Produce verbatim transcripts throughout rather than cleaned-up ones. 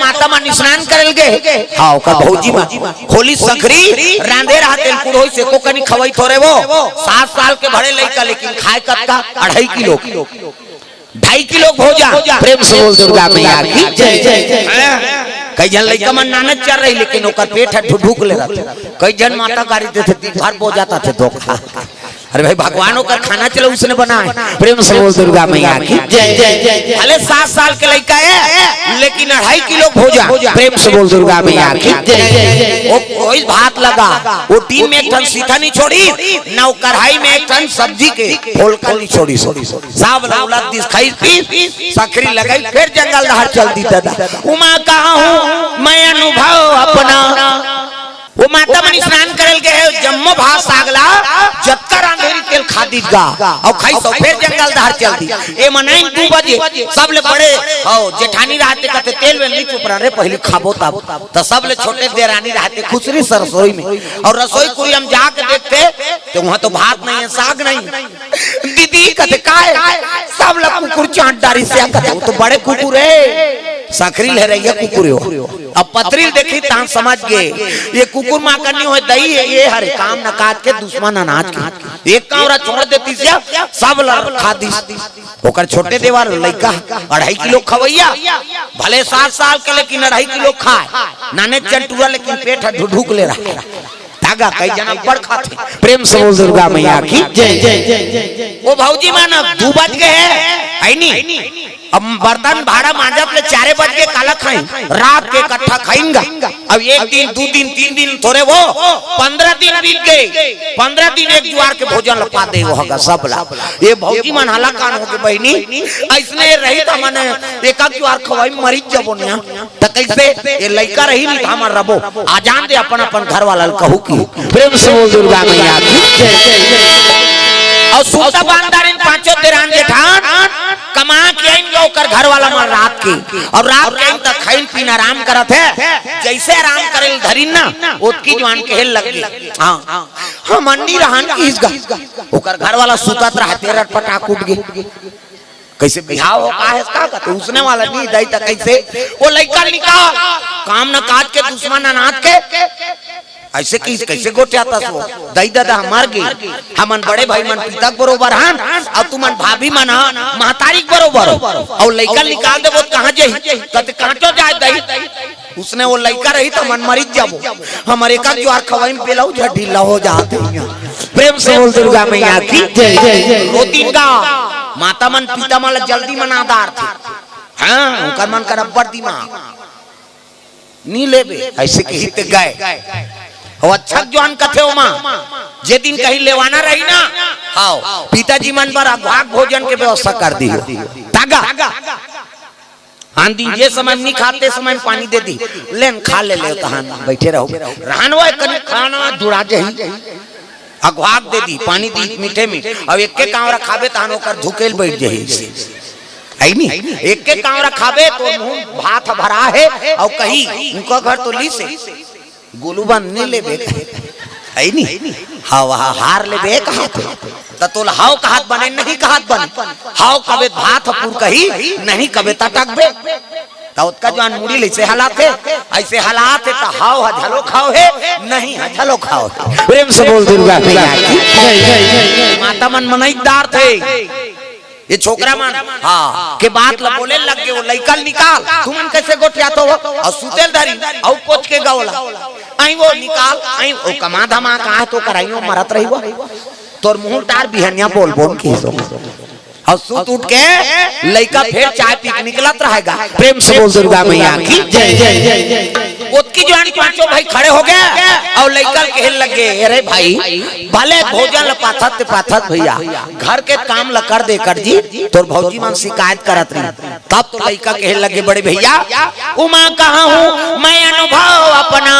माता मन स्नान करे ल गे। हाँ, ओकर भौजी मन खोली सखरी, रांधे रहा तेल कुड़ोई से, को कनी खवई थोरे वो। सात साल के भरे लइका, लेकिन खाए कतका? अढ़ाई किलो। ढाई किलो भोजन। प्रेम से बोल दुर्गा मैया की जय। कई झन लइका मन नानक चर रही, लेकिन ओकर पेट ह ढुढुक ले रहथे। कई झन माता गारी देथे, दिन भर बोजात थे धोखा। अरे भाई, भगवान ओकर खाना चलो उसने बनाए। प्रेम से बोल दुर्गा मैया की जय। भले सात साल के लइका है, लेकिन अढ़ाई किलो भोजन। प्रेम से बोल दुर्गा मैया की जय। वो कोई भात लगा, वो टीन में एक ठन सीठा नहीं छोड़ी, ना वो कढ़ाई में एक ठन सब्जी के फोलका नहीं छोड़ी। सब लौलत दिस खाई पी, सखरी लगाई, फिर जंगल डहर चल दी दादा। उमा कहा हूँ मैं अनुभव अपना। वो माता मन स्नान करल गए हो, जम्मो भात सागला, जतका रांधेरी तेल खा दीस गा, अउ खाई सो फिर जंगल डहर चल दी। ए मनाइन दू बजे, सब ले बड़े हो जेठानी रहते कहते तेल वेल नहीं चुप रहा रे, पहली खाबो तब। तो सब ले छोटे देरानी रहते खुसरी सरसोई में, और रसोई कुरिया म जाके देखते तो वहाँ तो भात नहीं है, साग नहीं। दीदी कथे काय? सब ला कुकुर चाट डारी से कथे, वो तो बड़े कुकुर है, सखरी लहरैया कुकुर हो। अब पतरी ल देखी तान समझ गे, ये कुकुर माँ करनी होय दई है, ये हरे काम न काज के दुश्मन अनाज के। एक कांवरा छोड़ देती से सब ला खा दी। ओकर छोटे देवर लइका अढ़ाई किलो खवैया, भले सात साल के लेकिन अढ़ाई किलो खाए, नाने चंटुआ लेकिन पेट ह ढुढुक ले रहा। धागा कई जना बड़ खाथे। प्रेम से बोल दुर्गा मैया की जय। वो भौजी माना दू बज गए है, है नी? अब बर्तन भाड़ा मांजत ले चारे बज के काला खाई, रात के इकट्ठा खाइंगा। अब एक दिन, दू दिन, तीन दिन थोरे वो, पंद्रह दिन बीत गए। पंद्रह दिन एक जुआर के भोजन लपा दे वो हगा सब ला। ये भौजी मन हला कान हो के बहिनी, ऐसने रही तो मने एक आध जुआर खवाई मरी जबो निया। त कैसे? ये लइका रही नहीं त हमर रबो। आ जान दे अपन अपन घर वाला ल कहू की। प्रेम से बोल दुर्गा मैया की जय। और सूता बांधारिन पांचों देरान जेठान कमा के आइन गा ओकर घर वाला मन रात के। और रात के आइन त खाइन पीन आराम करत है। जैसे आराम करे ल धरिन ना, ओतकी जुआन कहे लग गई। हाँ, हम अन्नी रहन किस गा। ओकर घर वाला सुतत रहते रटपटाक उठ गए। कैसे बिहाव हो का है इसका? तो उसने वाला नहीं दई त कैसे? वो लइका निकाल, काम न काज के दुश्मन अनाथ के। ऐसे किस, कैसे गोठियाता सो? दई दादा हमार गे, हमन बड़े भाई मन पिता के बरोबर हन, और तुमन भाभी मन ह महतारी के बरोबर हो। और लइका निकाल देबो त कहाँ जाही? कते कांटो जाए दई। उसने वो लइका रही त मन मरित जाबो। हमर एक आध जुआर खवाई में पेलाऊ झ ढीला हो जात है। प्रेम से बोल दुर्गा मैया की जय। रोतिन का माता मन पिता मन ला जल्दी मना डारथे। हाँ, उनकर मन कर अब्बड़ दिमाग। नी लेबे, ऐसे कही ते गए। वो अच्छा जुआन कथे ओमा, जे दिन कहीं लेवाना रही ना, हाव, पिताजी मन बर अघवाग भोजन के व्यवस्था कर दी हो। तागा। आन दिन जे समय नी खाते समय में पानी दे दी, लेन खा ले ले तहान बैठे रहो। रहन वो कनी खाना जुड़ा जही, अघवाग दे दी, पानी दी मीठे मीठ। अब एक के कांवरा खाबे तहान ओकर धुकेल बैठ जही। है नी? एक के कांवरा खाबे तो मुंह भात भरा है, और कही उनका घर तो ली से। गोलू बन नहीं लेबे, है नी? हाँ, वहाँ हार लेबे कहत हे। त तोला हाव कहत बने, नहीं कहत बने। हाव कबे त भात ह पूर कही, नहीं कबे त टकबे। त ओतका जुआन मुड़ी ले ऐसे हलात हे, ऐसे हलात हे त हाव ह झलो खाव हे, नहीं ह झलो खाव हे। प्रेम से बोल दुर्गा मैया की जय। माता मन मनई डारथे। ये छोकरा मन, हाँ, के बात ला बोले लग गए, वो लइका ल निकाल, तुमन कैसे गोठियात हो? और सुतेल धरी, और कोच के गवला, आई वो निकाल, आई वो कमा धमा कहाँ तो कराई वो मरत रही वो। तोर मुंह टार बिहनिया बोल बोल की सो। और सुत उठ के लइका फिर चाय पी के निकलत रहेगा। प्रेम से बोल दुर्गा मैया की जय। ओतकी जुआन पांचों भाई खड़े हो गए और लइका ल कहे लग गए, अरे भाई, भले भोजन ल पाथत ते पाथत भैया, घर के काम ल कर दे कर जी, तोर भौजी मन शिकायत करत रही। तब तो लइका कहे लगे, बड़े भैया, उमा कहा हूँ मैं अनुभव अपना,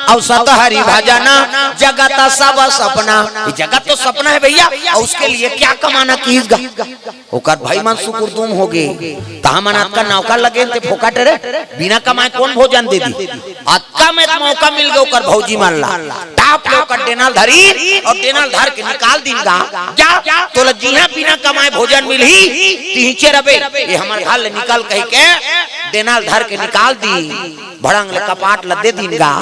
और सत हरि भजना जगत सब सपना। ये जगत तो सपना है भैया, और उसके लिए क्या कमाना कीस गा? ओकर भाई मन सुकुरदुम हो गए, त हमन अतका नौकर लगे ते फोकट रे, बिना कमाए कौन भोजन दे दी? अतका में त मौका मिल गए ओकर भौजी मन ला। चाप ले ओकर डेना ल धरिन अउ डेना ल धर के निकाल दिन गा। जा, तोला जिहां बिना कमाए भोजन मिलही, तिहिंचे रबे, ये हमर घर ले निकल कहिके डेना ल धर के निकाल दिन। भड़ंग ले कपाट ल दे दिन गा।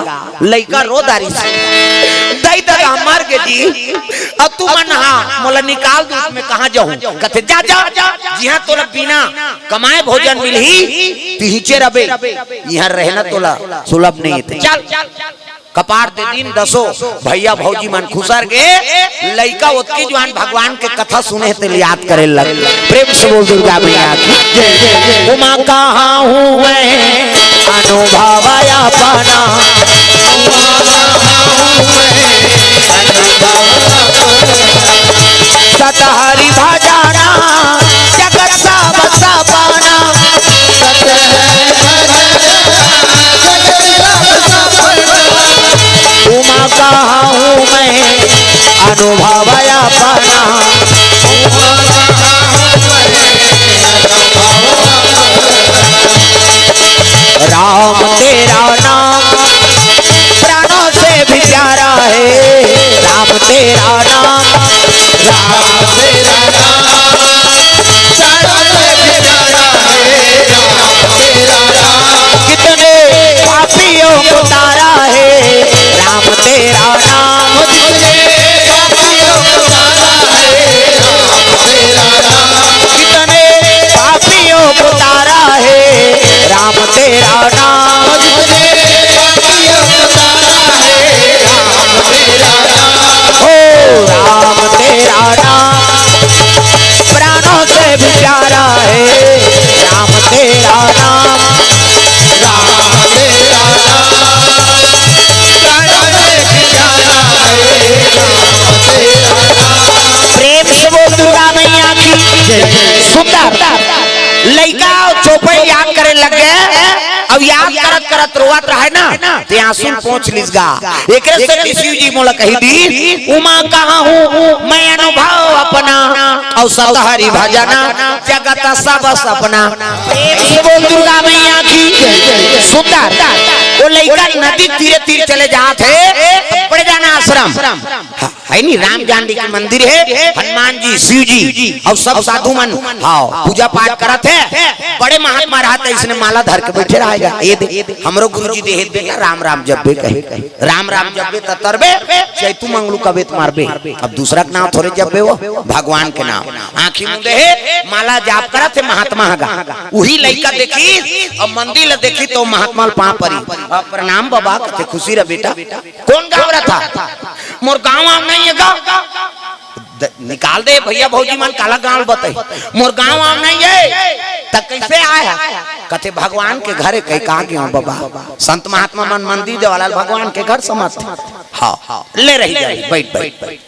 लइका रो डारिस, दई ददा मर गे जी, अब तुमन हा मोला निकाल दू, मैं कहां जाहूं? कथे जा, जा, जिहां तोला बिना कमाए भोजन मिलही, तिहिंचे रबे, इहां रहना तोला सुलभ नइ हे। चल, कपाट दे दिन दसो भइया भौजी मन खुसर गे। लइका ओतकी जुवान भगवान के कथा सुने हे तेला याद करे लग। प्रेम से बोल दुर्गा मैया की जय। उमा कहाहूं मैं अनुभव अपना, सत हरि भजना जगत सब सपना। उमा कहाहूं मैं अनुभव अपना। राम तेरा नाम प्राणों से भी प्यारा है, राम तेरा नाम, राम तेरा नाम प्राणों से भी प्यारा है, राम तेरा नाम। कितने पापियों को तारा है राम तेरा नाम, कितने पापियों को तारा है राम तेरा नाम। हो राम तेरा नाम प्राणों से भी प्यारा है, राम तेरा नाम, राम तेरा नाम प्राणों से भी प्यारा है, राम तेरा नाम। प्रेम से बोल दुर्गा मैया की जय। सुंदर लइका चौपाई याद करे लग गे। अब याद करत करत रोवत रहे ना, ते आंसू पोंछ लिस गा। एकरे से शिव जी मोला कहि दिन, उमा कहाहूं मैं अनुभव अपना, अउ सत हरि भजना जगत सब सपना। प्रेम से बोल दुर्गा मैया की। सुंदर, वो लइका नदी तीरे तीर चले जात हे, तो पड़ जाना आश्रम। है नी, राम जानकी के मंदिर हे, हनुमान जी, शिव जी अउ सब साधु मन, हां, पूजा पाठ करत हे। बड़े महात्मा रहत हे, इसने माला धर के बइठे रहेगा। ये दे, हमरो गुरु जी दे हे बेटा, राम राम जपबे कहे, राम राम जपबे त तरबे, चैतू मंगलू कबे त मरबे। अब दूसरा के नाम थोरे जपबे, वो भगवान के नाम। आंखी मुंदे हे, माला जाप करत हे महात्मा हगा। उही लइका देखिस, अब मंदिर ल देखिस त महात्मा ल पांव परी। अब प्रणाम बाबा, कथे खुशी रह बेटा। कोन गांव रहिथस? मोर गांव आंव नइ हे गा। द-, निकाल दे भइया भौजी मन, काला गांव बताही। मोर गांव आंव नइ हे, त कइसे आय हस? कथे भगवान के घर हे, कहि कहां गे हंव बाबा। संत महात्मा मन मंदिर देवाला ल भगवान के घर समझथे। हां, ले रही जा, बइठ, बइठ, बइठ।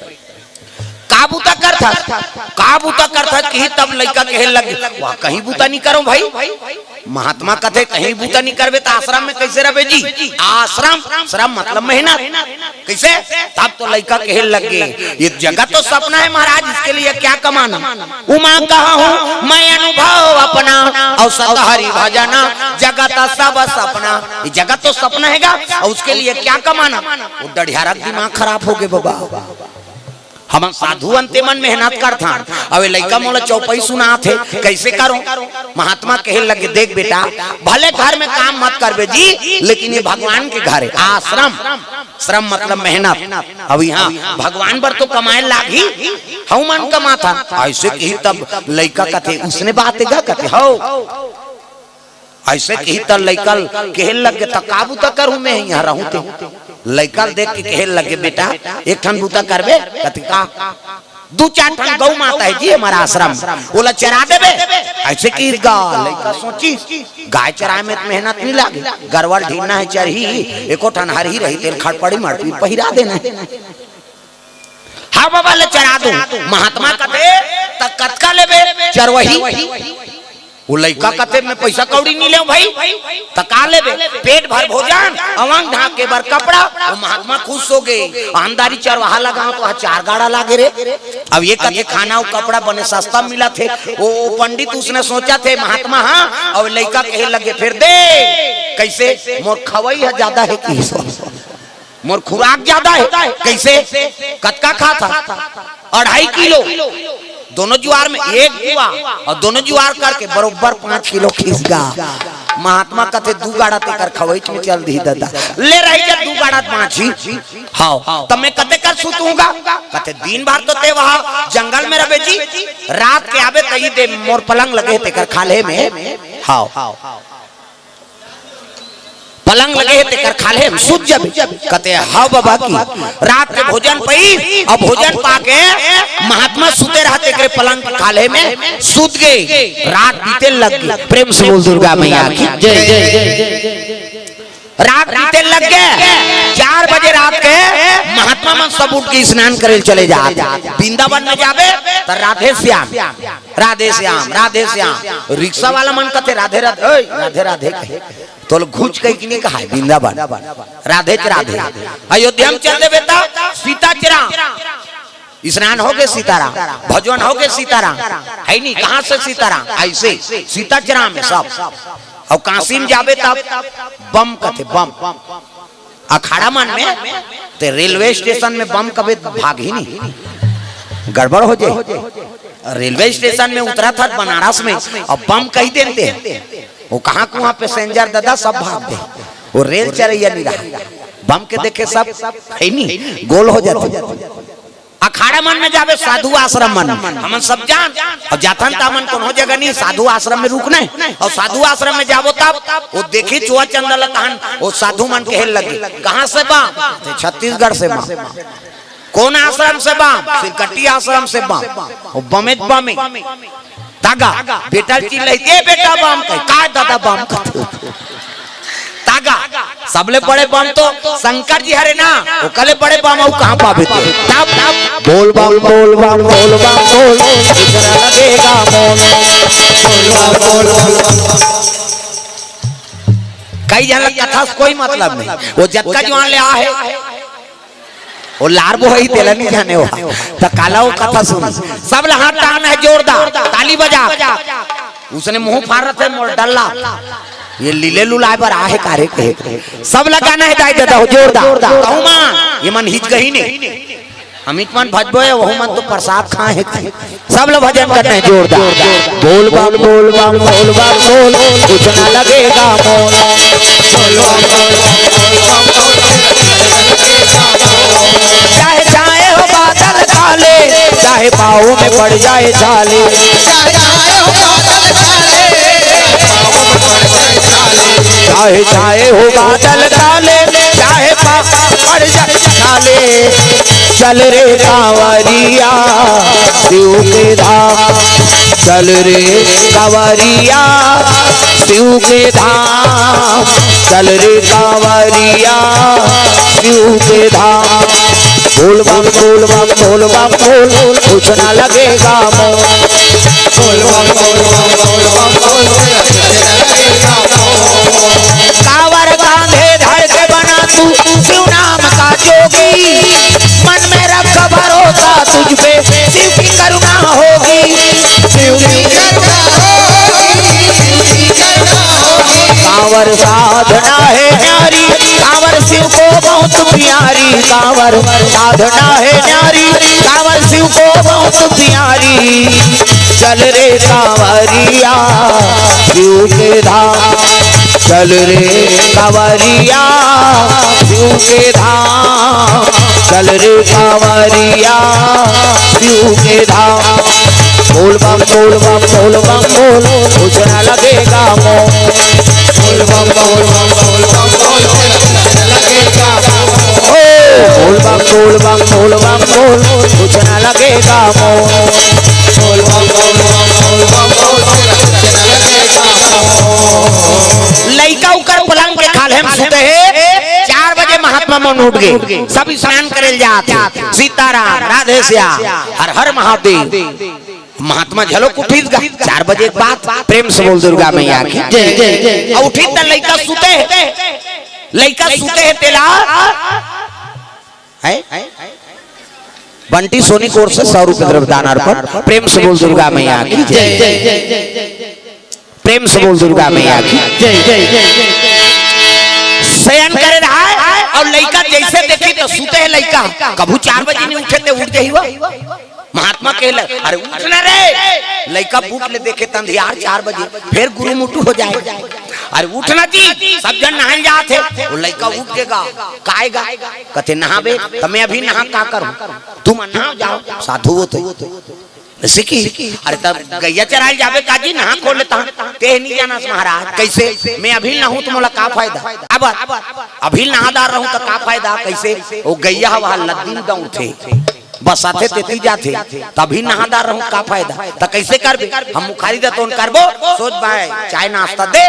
का बूता करथस? का बूता करथस? किही तब लइका कहे लग, वाह, कहीं बूता नइ करंव भई। महात्मा कथे, कहीं बूता नइ करबे त आश्रम में कइसे रहबे जी? आश्रम, श्रम मतलब मेहनत। कइसे? तब तो लइका कहे लग गे, ये जगत तो सपना है महाराज, इसके लिए क्या कमाना? उमा कहाहूं मैं अनुभव अपना, अउ सत हरि भजना जगत सब सपना। ये जगत तो सपना हे गा, अउ उसके लिए क्या कमाना? वो डढ़ियारा के दिमाग खराब हो गे बाबा। हमन साधु अन ते मन मेहनत करथन, अउ ये लइका मोला चौपाई सुनात हे, कइसे करंव? महात्मा कहे लगे, देख बेटा, भले घर में काम मत करबे जी, लेकिन ये भगवान के घर हे, आश्रम, श्रम मतलब मेहनत। अब इहां भगवान बर तो कमाए लागही, हमन कमाथन। अइसे किही तब लइका कथे, उसने बात हे गा कथे, हव। अइसे किही त लइका ल कहे लगे, त का बूता करहूं मैं इहां रहूं ते? लइका ल देख के कहे लगे, बेटा, एक ठन बूता करबे? कथे का? दू चार ठन गऊ माता हे जी हमर आश्रम, ओला चरा देबे। अइसे किहिस गा, लइका सोचिस, गाय चराए में त मेहनत नइ लागे, गरवा ल ढीलना हे चरही, एको ठन हरही रही, तेला खड़पड़ी मड़पी पहिरा देना हे। हां बाबा, ले चरा दूं। महात्मा कथे, त कतका लेबे चरवही? वो लइका कथे, मैं पइसा कौड़ी नइ लेंव भई। त का लेबे? पेट भर भोजन, अउ अंग ढांके बर कपड़ा। वो महात्मा खुश हो गे। अंधारी चरवाहा लगावंव त वहां चार गाड़ा लागे रे। अब ये कथे, खाना अउ कपड़ा बने सस्ता मिलत हे। वो, वो पंडित उसने सोचथे महात्मा, हां, अउ लइका कहे लगे, फेर दे। कइसे? मोर खवई ह जादा हे किहिस। मोर खुराक ज्यादा हे। कइसे? कतका खाथस? अढ़ाई किलो। दोनों जुआर में एक जुआर अउ दोनों जुआर करके बरोबर पाँच किलो खिसगे। महात्मा कथे, "दू गाड़ा तेकर खवईच में चल दिही ददा।" ले रही जा, दू गाड़ा बाँचही। हव, त मैं कते कर सुतहूँ गा? कथे, "दिन भर तो तें वहाँ जंगल में रबे जी, रात के आबे तही दे मोर पलंग लगे हे तेकर खाल्हे में।" हव। पलंग लगे हे तेकर खाल्हे में सुत जाबे। कथे, "हव बबा की।" रात के भोजन पइस अउ भोजन पाके महात्मा सुते रहत तेकरे पलंग के खाल्हे में सुत गे। रात बीते लग गे। प्रेम से बोल दुर्गा मैया की जय। रात बीते लग गे। चार बजे रात के महात्मा मन सब उठ के स्नान करे चले जात। वृंदावन में जाबे त राधे श्याम, राधे श्याम, राधे श्याम। रिक्शा वाला मन कथे, "राधे राधे, ओए, राधे राधे कहे।" तोला घुच कही कि नहीं कहा हे वृंदावन? राधे च राधे। अयोध्या में चल देबे त सीता च राम। स्नान होगे सीताराम, भजन होगे सीताराम, हे नहीं, कहाँ से सीताराम? अइसे सीता च राम हे सब। अउ काशी में जाबे तब बम कथे, बम। अखाड़ा मन में ते रेलवे स्टेशन में बम कबे भागही नहीं, गड़बड़ हो जाय। रेलवे स्टेशन में उतरत हस बनारस में अउ बम कहि देते हे, ओ कहाँ कुहाँ पैसेंजर ददा सब भाग दे, ओ रेल चलइया नहीं रहा, बम के देखे सब हे नहीं, गोल हो जाथे। अखाड़ा मन में जाबे, साधु आश्रम मन, हमन सब जान, अउ जाथन त हमन कोनो जगह नहीं, साधु आश्रम में रुकना हे, अउ साधु आश्रम में जाबो तब ओ देखही चोहा चंदा ल तहन ओ साधु मन कहे लगे, "कहाँ से बा?" "छत्तीसगढ़ से बा।" "कौन आश्रम से बा?" "सिरकट्टी आश्रम से बा।" ओ बमेच बमे। तागा, बेटा ल चिल्लाही, "ए बेटा बम कहे।" "का दादा बम कथे?" तागा, सबले बड़े बम तो शंकर जी हरे ना, ओकर ले बड़े बम अउ कहाँ पाबे ते? तब, तब, बोल बम, बोल बम, बोल बम, बोल, इतना लगेगा मोल। बोल बम, बोल बम। कई झन ल कथा से कोई मतलब नहीं, ओ जतका जुआर ले आहे, ओ लार बोहई तेला नहीं जाने हो, त काला ओ कथा सुन, सब ल हाथ टांगना हे जोरदार, ताली बजा। उसने मुंह फार रथे मोर डल्ला, ये लीले लुलाय बर आहे कारे कहे। सब ल गाना हे दाई ददा हो जोरदार। कहूँ मा, ये मन हिच गही ने। अमित मन भजबो हे, वहू मन तो प्रसाद खाए हे। सब ल भजन करना हे जोरदार। बोल बम, बोल बम, बोल बम, बोल, कुछ ना लगेगा मोल। बोल बम, बोल बम, बोल बम, बोल, कुछ ना लगेगा मोल। चाहे छाए हो बादल काले, चाहे पाँव में पड़ जाए छाले। चाहे छाए हो बादल काले, चाहे पा-, पड़ जाए छाले। चल रे कांवरिया शिव के धाम, चल रे कांवरिया शिव के धाम, चल रे कांवरिया शिव के धाम। बोल बम, बोल बम, बोल बम, बोल, कुछ ना लगेगा मोल। बोल बम, बोल बम, बोल बम, बोल, कुछ ना लगेगा मोल। कांवर कांधे धर के बना तू शिव नाम का जोगी, मन में रख भरोसा तुझ पे, शिव की करुणा होगी। शिव की करुणा होगी, शिव की करुणा होगी। कांवर साधना है न्यारी, कांवर शिव को बहुत प्यारी, कांवर साधना है न्यारी, कांवर शिव को बहुत प्यारी। चल रे कांवरिया शिव के धाम, चल रे कांवरिया शिव के धाम, चल रे कांवरिया शिव के धाम। बोल बम, बोल बम, बोल बम, बोल, कुछ ना लगेगा मोल। बोल बम, बोल बम, बोल बम, बोल, कुछ ना लगेगा मोल। ओ, बोल बम, बोल बम, बोल बम, बोल, कुछ ना लगेगा मोल। बोल बम, बोल बम, बोल बम, बोल, कुछ ना लगेगा मोल। लइका उकर पलंग के खाल्हे में सुते हे, चार बजे महात्मा मन उठ गे, सब स्नान करे ल जात हे। सीताराम, राधे श्याम, हर हर महादेव। महात्मा झलोक उठिस गा, चार बजे के बाद। प्रेम से बोल दुर्गा मैया की जय, जय, जय, जय। अउ उठिस त लइका सुते हे, लइका सुते हे तेला, हैं? बंटी सोनी कोर से सौ रुपये द्रव्यदान अर्पण। प्रेम से बोल दुर्गा मैया की जय, जय, जय, जय। प्रेम से बोल दुर्गा मैया की जय, जय, जय, जय। शयन करे रहा है अउ लइका जइसे देखही त सुते हे लइका, कभू चार बजे नइ उठे ते उठ जही वो। महात्मा कहे लग, "अरे उठ ना रे।" लइका बूट ले देखे त अंधियार चार बजे, फेर गुरु मुटु हो जाय। "अरे उठ ना जी, सब झन नहाय ल जात हे।" वो लइका उठ के गा, "काय गा?" कथे, "नहाबे?" "त मैं अभी नहा का करहूं?" "तुमन नहाव जाव, साधु वो तो।" जइसे कि, "अरे तब गइया चराय ल जाबे का जी, नहा खोर ले तहां।" "तें नइ जानस महाराज।" "कइसे?" "मैं अभी नहाहूं त मोला का फायदा? अब अभी नहा डार रहूं त का फायदा?" "कइसे?" "वो गइया ह वहां लद्दी म दंउरथे, बस आथे तेती जाथे, त अभी नहा डार रहूं, का फायदा?" "त कइसे करबे?" "हम मुखारी दतोन करबो, सोझ बाय चाय नाश्ता दे,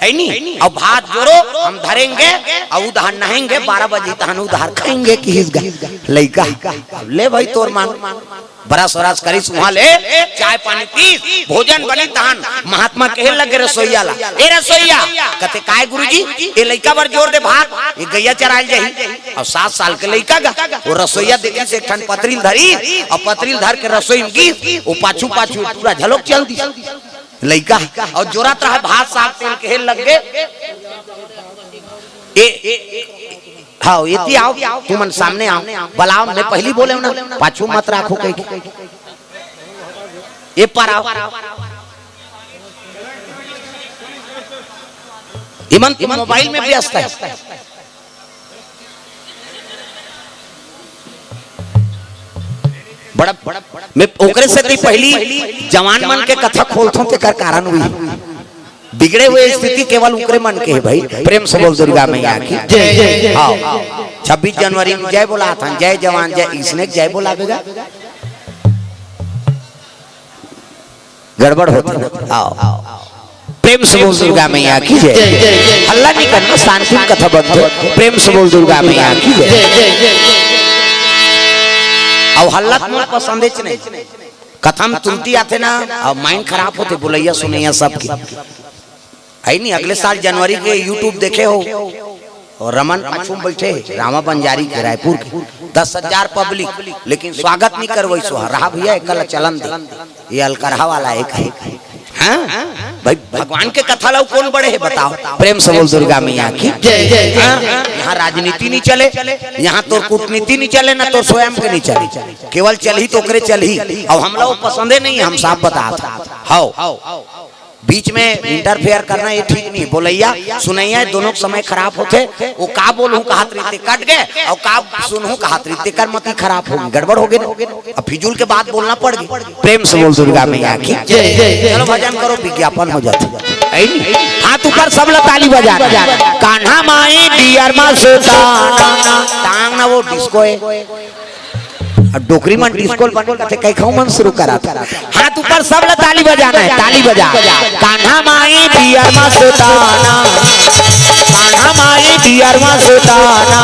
हे नी? अउ भात जोरो, हम धरेंगे, अउ उधार नहाएंगे, बारह बजे तहन उधार खाएंगे," किहिस गा लइका। "ले भई तोर मन।" ब्रस व्रस करिस, उहां ले चाय पानी पीस, भोजन बनिस तहन महात्मा कहे लगे रसोइया ला, "ए रसोइया।" कथे, "काय गुरुजी?" "ए लइका बर जोर दे भात, ए गइया चराय ल जाही।" अउ सात साल के लइका गा, वो रसोइया देखिस एक ठन पतरी ल धरिस, अउ पतरी ल धर के रसोई म गिस, वो पाछू पाछू पूरा झलोक चल दिस लइका, अउ जोरत रहय भात साग तेल कहे लगे, "ए, ए, हाव, एती आव, तुमन सामने आव, बलाव, मैं पहिली बोलेंव ना, पाछू मत राखव कहिके। ए पार आव।" इमन तो मोबाइल में व्यस्त हे। बड़ा, बड़ा, मैं ओकरे सेती पहिली जवान मन के कथा खोलथों, तेकर कारण उही। बिगड़े हुए स्थिति केवल उनकरे मन के हे भाई। प्रेम से बोल दुर्गा मैया की। जय, जय, जय। हाव। छब्बीस जनवरी में जय बोलाथन, जय जवान, जय इसने जय बोलाबे गा। गड़बड़ होथे ना। हाव। प्रेम से बोल दुर्गा मैया की जय। जय, जय, जय। हल्ला नइ करना, शांति में कथा बनथे। प्रेम से बोल दुर्गा मैया की जय। जय, जय, जय। अउ हल्ला त मोर पसंदेच नहीं। कथा म त्रुटि आथे ना, अउ mind खराब होथे, बोलइया सुनइया सबके। हे नी, अगले साल जनवरी के YouTube देखे हो, अउ रमन पाछू म बइठे हे, रामा बंजारी के, रायपुर के, दस हजार public, लेकिन स्वागत नइ करवइस हे। रहा भइया, एकर ला चलन दे, ये अलकरहा वाला एक हे। हाँ? भाई, भगवान के कथा ला कोन बड़े हे, बताव? प्रेम से बोल दुर्गा मैया की। जय, जय, जय। हाँ? यहाँ राजनीति नइ चले, यहाँ तोर कूटनीति नइ चले, ना तोर स्वयं के नइ चले, केवल चलही त ओकरे चलही। अउ हमला वो पसंदे नइ हे, हम साफ बताथन। हाव। बीच में interfere करना ये ठीक नइ हे। बोलइया सुनइया दोनों के समय खराब होथे। वो का बोलहूं कहत रहिथे कट गे, अउ का सुनहूं कहत रहिथे तेकर मति खराब होगे, गड़बड़ होगे ना। अब फिजूल के बात बोलना पड़ गे। प्रेम से बोल दुर्गा मैया की। जय, जय, जय। चलो भजन करो, विज्ञापन हो जाथे। हे नी? हाथ ऊपर, सब ला ताली बजाना। कान्हा माई dear मा सुताना। टांग ना वो disco हे। अब डोकरी मन disco ल बने कथे, कई खाऊ मन शुरू करा था। हाथ ऊपर, सब ला ताली बजाना हे, ताली बजा। कान्हा माई dear मा सुताना, कान्हा माई dear मा सुताना,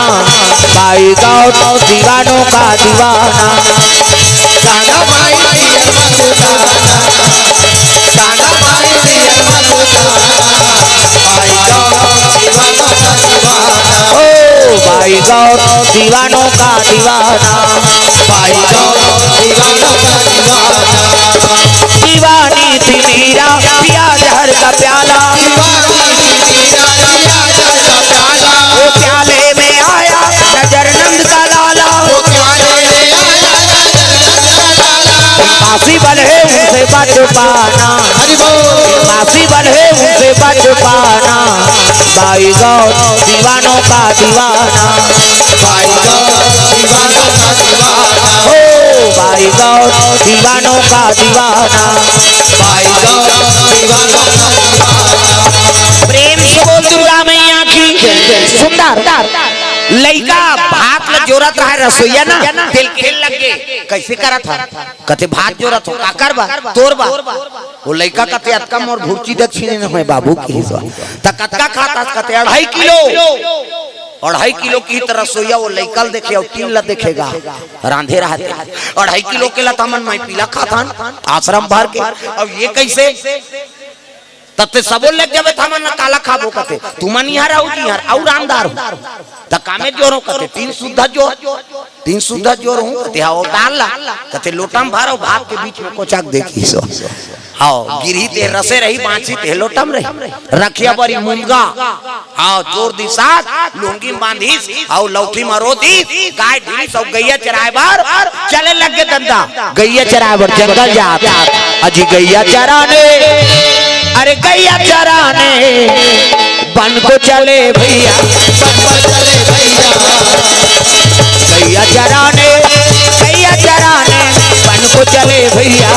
बाई गौर दीवानों का दीवाना। कान्हा माई dear मा सुताना, कान्हा माई dear मा सुताना, बाई गौर दीवानों का दीवाना। ओ बाई गौर दीवानों का दीवाना। भाई गौर दीवानों का दीवाना। दीवानी थी मीरा, पिया जहर का प्याला। दीवानी थी मीरा, पिया जहर का प्याला। वो प्याले में आया नजर नंद का लाला। वो प्याले में आया नजर नंद का लाला। Impossible है उनसे बच पाना। हरि बोल। Impossible है उनसे बच पाना। भाई गौर दीवानों का दीवाना। भाई गौर दीवानों का दीवाना। ओ भाई गौर दीवानों का दीवाना। भाई गौर दीवानों का दीवाना। प्रेम से बोल दुर्गा मैया की। सुंदर। लइका भात ल जोरत रहे रसोइया ना, तेल खेल लग गे। कइसे करत हस? कथे भात जोरत हों, काकर बर? तोर बर। वो लइका कथे, "अतका मोर भुर्ची दक्षिणे नइ होय बाबू," किहिस। त कतका खाथस? कथे, "अढ़ाई किलो।" अढ़ाई किलो किही त रसोइया वो लइका ल देखे अउ टीन ल देखे गा, रांधे रहत हे। "अढ़ाई किलो के ल त हमन माई पीला खाथन, आश्रम भर के, अब ये कइसे?" त तें सबो ल लेग जाबे त हमन काला खाबो कथे। तुमन इहां रहू जी, इहां अउ रांधदार हो। त कामे जोर हों कथे, तीन सुद्धा जोर। तीन सुद्धा जोर हों कथे, हाव डार ला। कथे लोटा म भर अउ भात के बीच में कोचा के दे किहिस। हव, गिरही ते रसे रही, बांची ते लोटा म रही। रखिया बरी मुनगा, हव, जोर दिस साग, लुंगी म बांधिस, अउ लौठी म रो दिस, गाय ढिलिस अउ गइया चराय बर चले लग गे दंदा। गइया चराय बर जंगल जात, अजी गइया चराने, अरे गइया चराने, बन को चले भइया, बन को चले भइया। गइया चराने, गइया चराने, बन को चले भइया।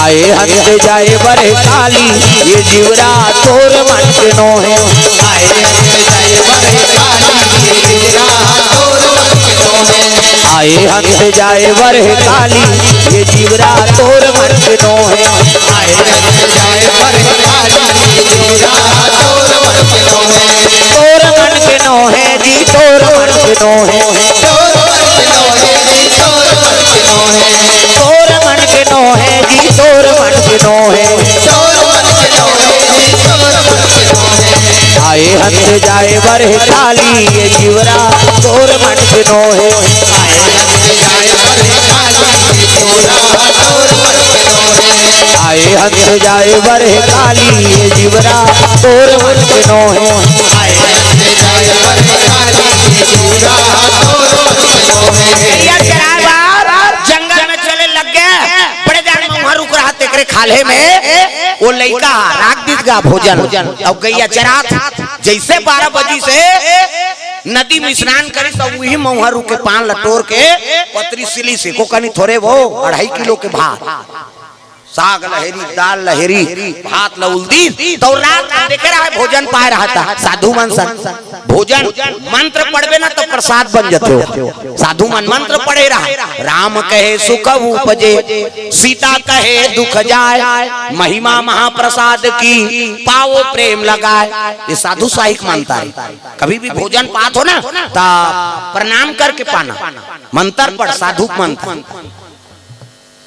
आए हंस जाए बर काली, ये जीवरा तोर मन के नोहे। आए हंस जाए बर काली, ये जीवरा तोर मन के नोहे। आए हंस जाए बर काली, ये जीवरा तोर मन के नोहे। आए हंस जाए बर काली, ये जीवरा तोर मन के नोहे। तोर मन के नोहे जी, तोर मन के नोहे। तोर मन के नोहे जी, तोर मन के नोहे। तोर मन के नोहे जी, तोर मन के नोहे। तोर मन के नोहे जी, तोर मन के नोहे। आए हंस जाए बर काली, ये जीवरा तोर मन के नोहे। आए हंस जाए बर काली, ये जीवरा तोर मन के नोहे। आए हंस जाए बर काली, ये जीवरा तोर मन के नोहे। गइया चराय बर जंगल में चले लग गे। बड़े जान मउहा रुख रहा तेकरे खाल्हे में ओ लइका ह राख दिस गा भोजन। अउ गइया चरात जइसे बारह बजिस हे, नदी में स्नान करिस अउ उही मउहा रुख के पान ल टोर के पतरी सिलिस हे। एको कनी थोरे वो, अढ़ाई किलो के भात। साग ल हेरिस, दाल ल हेरिस, भात ल उल्दिस, तौ रात ल देखे रहा भोजन पाय रहा त साधु मन सन। भोजन मंत्र पढ़बे ना त प्रसाद बन जथे। साधु मन मंत्र पढ़े रहा, राम कहे सुख उपजे, सीता कहे दुख जाय, महिमा महाप्रसाद की, पावो प्रेम लगाय। ये साधु साहिक मंतर हे। कभी भी भोजन पात हो ना, त प्रणाम करके पाना। मंतर पढ़, साधु मंतर।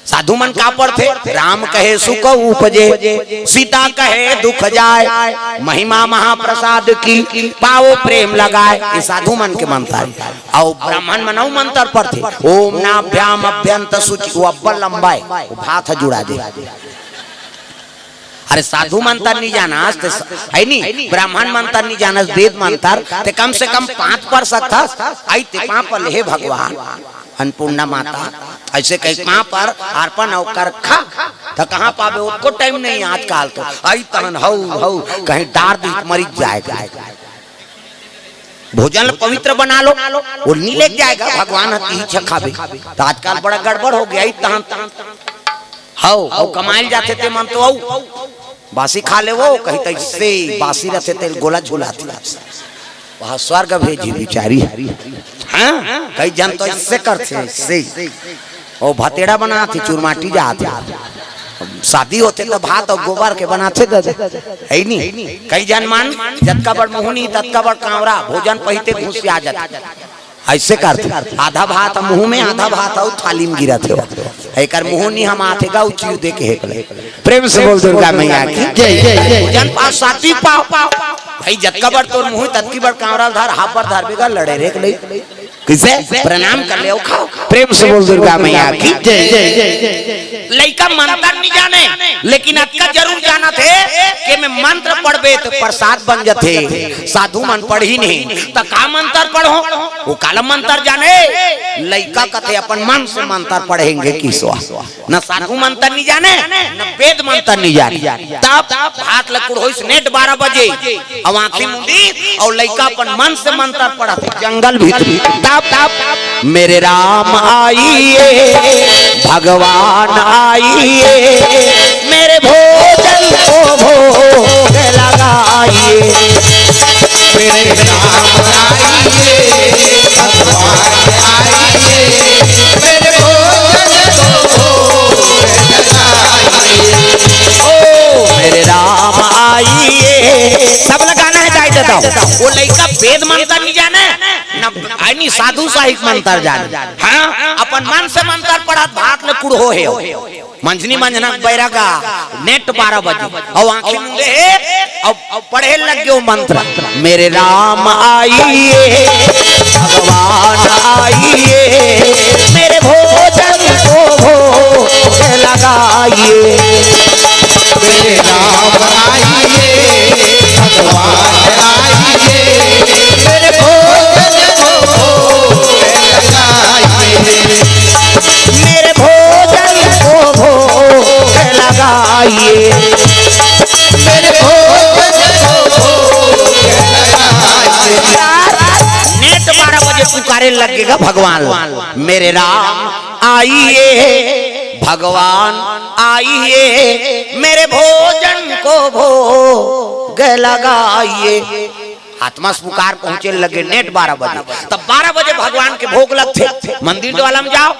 साधु मन का पढ़थे? राम कहे सुख उपजे, सीता कहे दुख जाय, महिमा महाप्रसाद की, पावो प्रेम लगाय। ये साधु मन के मंतर हे। अउ ब्राह्मण मन अउ मंतर पढ़थे, ओम नाभ्याम अभ्यंत शुचि, वो अब्बड़ लंबा हे, वो भात ह जुड़ा दे। अरे साधु मंतर नी जानस ते स-, हे नी, ब्राह्मण मंतर नी जानस, वेद मंतर, ते कम से कम पांच पढ़ सकथस। अई ते पांच पढ़ ले, हे भगवान, अन्नपूर्णा माता, अइसे कहि पांच पढ़, अर्पण अउ कर खा, त कहां पाबे, ओतको टाइम नहीं आजकल तो। अई तहन हऊ, हऊ, कहीं डार दी त मरिच जाय। भोजन ल पवित्र बना लो, वो नी लेके जाय गा, भगवान ह तिही छखाबे। त आजकल बड़ा गड़बड़ हो गे, अई तहन हव, अउ कमाइल जाथे ते मन तो अउ बासी खा ले वो, कहीं त अइसे बासी रथे ते गोला झुलाथे। वहां स्वर्ग भेजी बिचारी। हां, कई जन तो अइसे करथे, अइसे। ओ भतेड़ा बनाथे, चुरमाटी जाथे। शादी होथे त भात अउ गोबर के बनाथे दादा। हे नी? कई जन मन जतका बड़ मुहनी, ततका बड़ कांवरा, भोजन पहिते घुसिया जाथे। अइसे करथे, आधा भात मुंह में, आधा भात अउ थाली में गिरत हे। एकर मुंह नी हमाथे गा, उ चीर दे के हेक ले। प्रेम से बोल दुर्गा मैया की जय। भोजन पाव, शांति पाव। भाई, जतका बड़ तोर मुंह, ततकी बड़ कांवरा धर, हाथ पर धर बेगा, लड़े रेक ले। कइसे? प्रणाम कर ले अउ खाव। प्रेम से बोल दुर्गा मैया की जय। लइका मंतर नी जाने, लेकिन अतका जरूर जानत हे कि में मंत्र पढ़बे त प्रसाद बन जथे। साधु मन पढ़ही नहीं, त का मंतर पढ़ो? वो काला मंतर जाने? लइका कथे अपन मन से मंतर पढ़ेंगे किसवा। न साधु मंतर नी जाने, न वेद मंतर नी जाने। तब भात ल कुढ़ोइस नेट बारह बजे, अउ आंखी मुंदी, अउ लइका अपन मन से मंतर पढ़त हे, जंगल भीतरी। तब, तब, मेरे राम आइए, भगवान आइए, मेरे भोजन को भोग लगाइए। मेरे राम आइए, भगवान आइए, मेरे भोजन को भोग लगाइए। ओ मेरे राम आइए, सब लगाना है दाई दादा। वो लइका वेद मंतर नी जाने, ना, अई नी, साधु साहिक मंतर जाने। हां, अपन मन से मंतर पढ़त, भात ल कुढ़ो हे। मंझनी मंझना बैरा का नेट बारह बजे, अउ आंखी मूंदे हे, अउ पढ़े लग गयो मंत्र, मेरे राम आइए, भगवान आइए, मेरे भोजन को भोग लगाइए। मेरे राम आइए, भगवान आइए, मेरे भोजन को भोग लगाइए। मेरे भोजन को भोग लगाइए। मेरे भोजन को भोग लगाइए। नेट बारह बजे पुकारे लगेगा भगवान, मेरे राम आइए, भगवान आइए, मेरे भोजन को भोग लगाइए। आत्मा से पुकार पहुंचे लगे नेट बारह बजे, तब बारह बजे भगवान के भोग लगथे। मंदिर द्वारा में जाओ,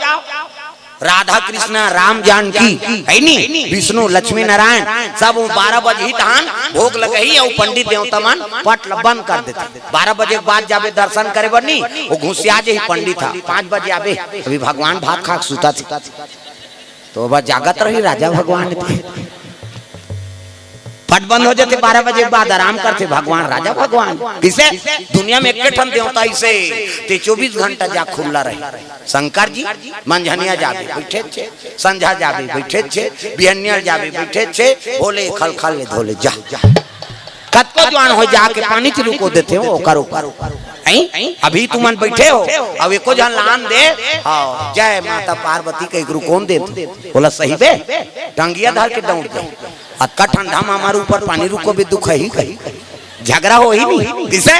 राधा कृष्णा राम जानकी, है नी, विष्णु लक्ष्मी नारायण, सब वो बारह बजे ही तहान भोग लगही, अउ पंडित देवता मन पट ल बंद कर देथे। बारह बजे के बाद जाबे दर्शन करे बर नी, वो घुसिया जे ही पंडित ह। पाँच बजे आबे, अभी भगवान भात खा के सुता थे, तो बस जागत रही राजा भगवान के। पट बंद हो जाथे बारह बजे के बाद, आराम करथे भगवान, राजा भगवान। किसे? दुनिया में एक ठन देवता इसे, ते चौबीस घंटा जा खुल्ला रहे। शंकर जी मंझनिया जाबे बैठे छे, संझा जाबे बैठे छे, बिहनिया जाबे बैठे छे, भोले खलखल ले धोले जा। कतको जुआन हो जाके पानी च रुको देथे हो, करो, करो। हैं? अभी तुमन बैठे हो, अब एको झन लान दे, हाँ, जय माता पार्वती के रुकोन दे, बोला सही बे, टंगिया धर के दौड़ दे। अतका ठंडा में हमारे ऊपर पानी रुको बे, दुख ही कही, झगड़ा हो ही नहीं, किसे?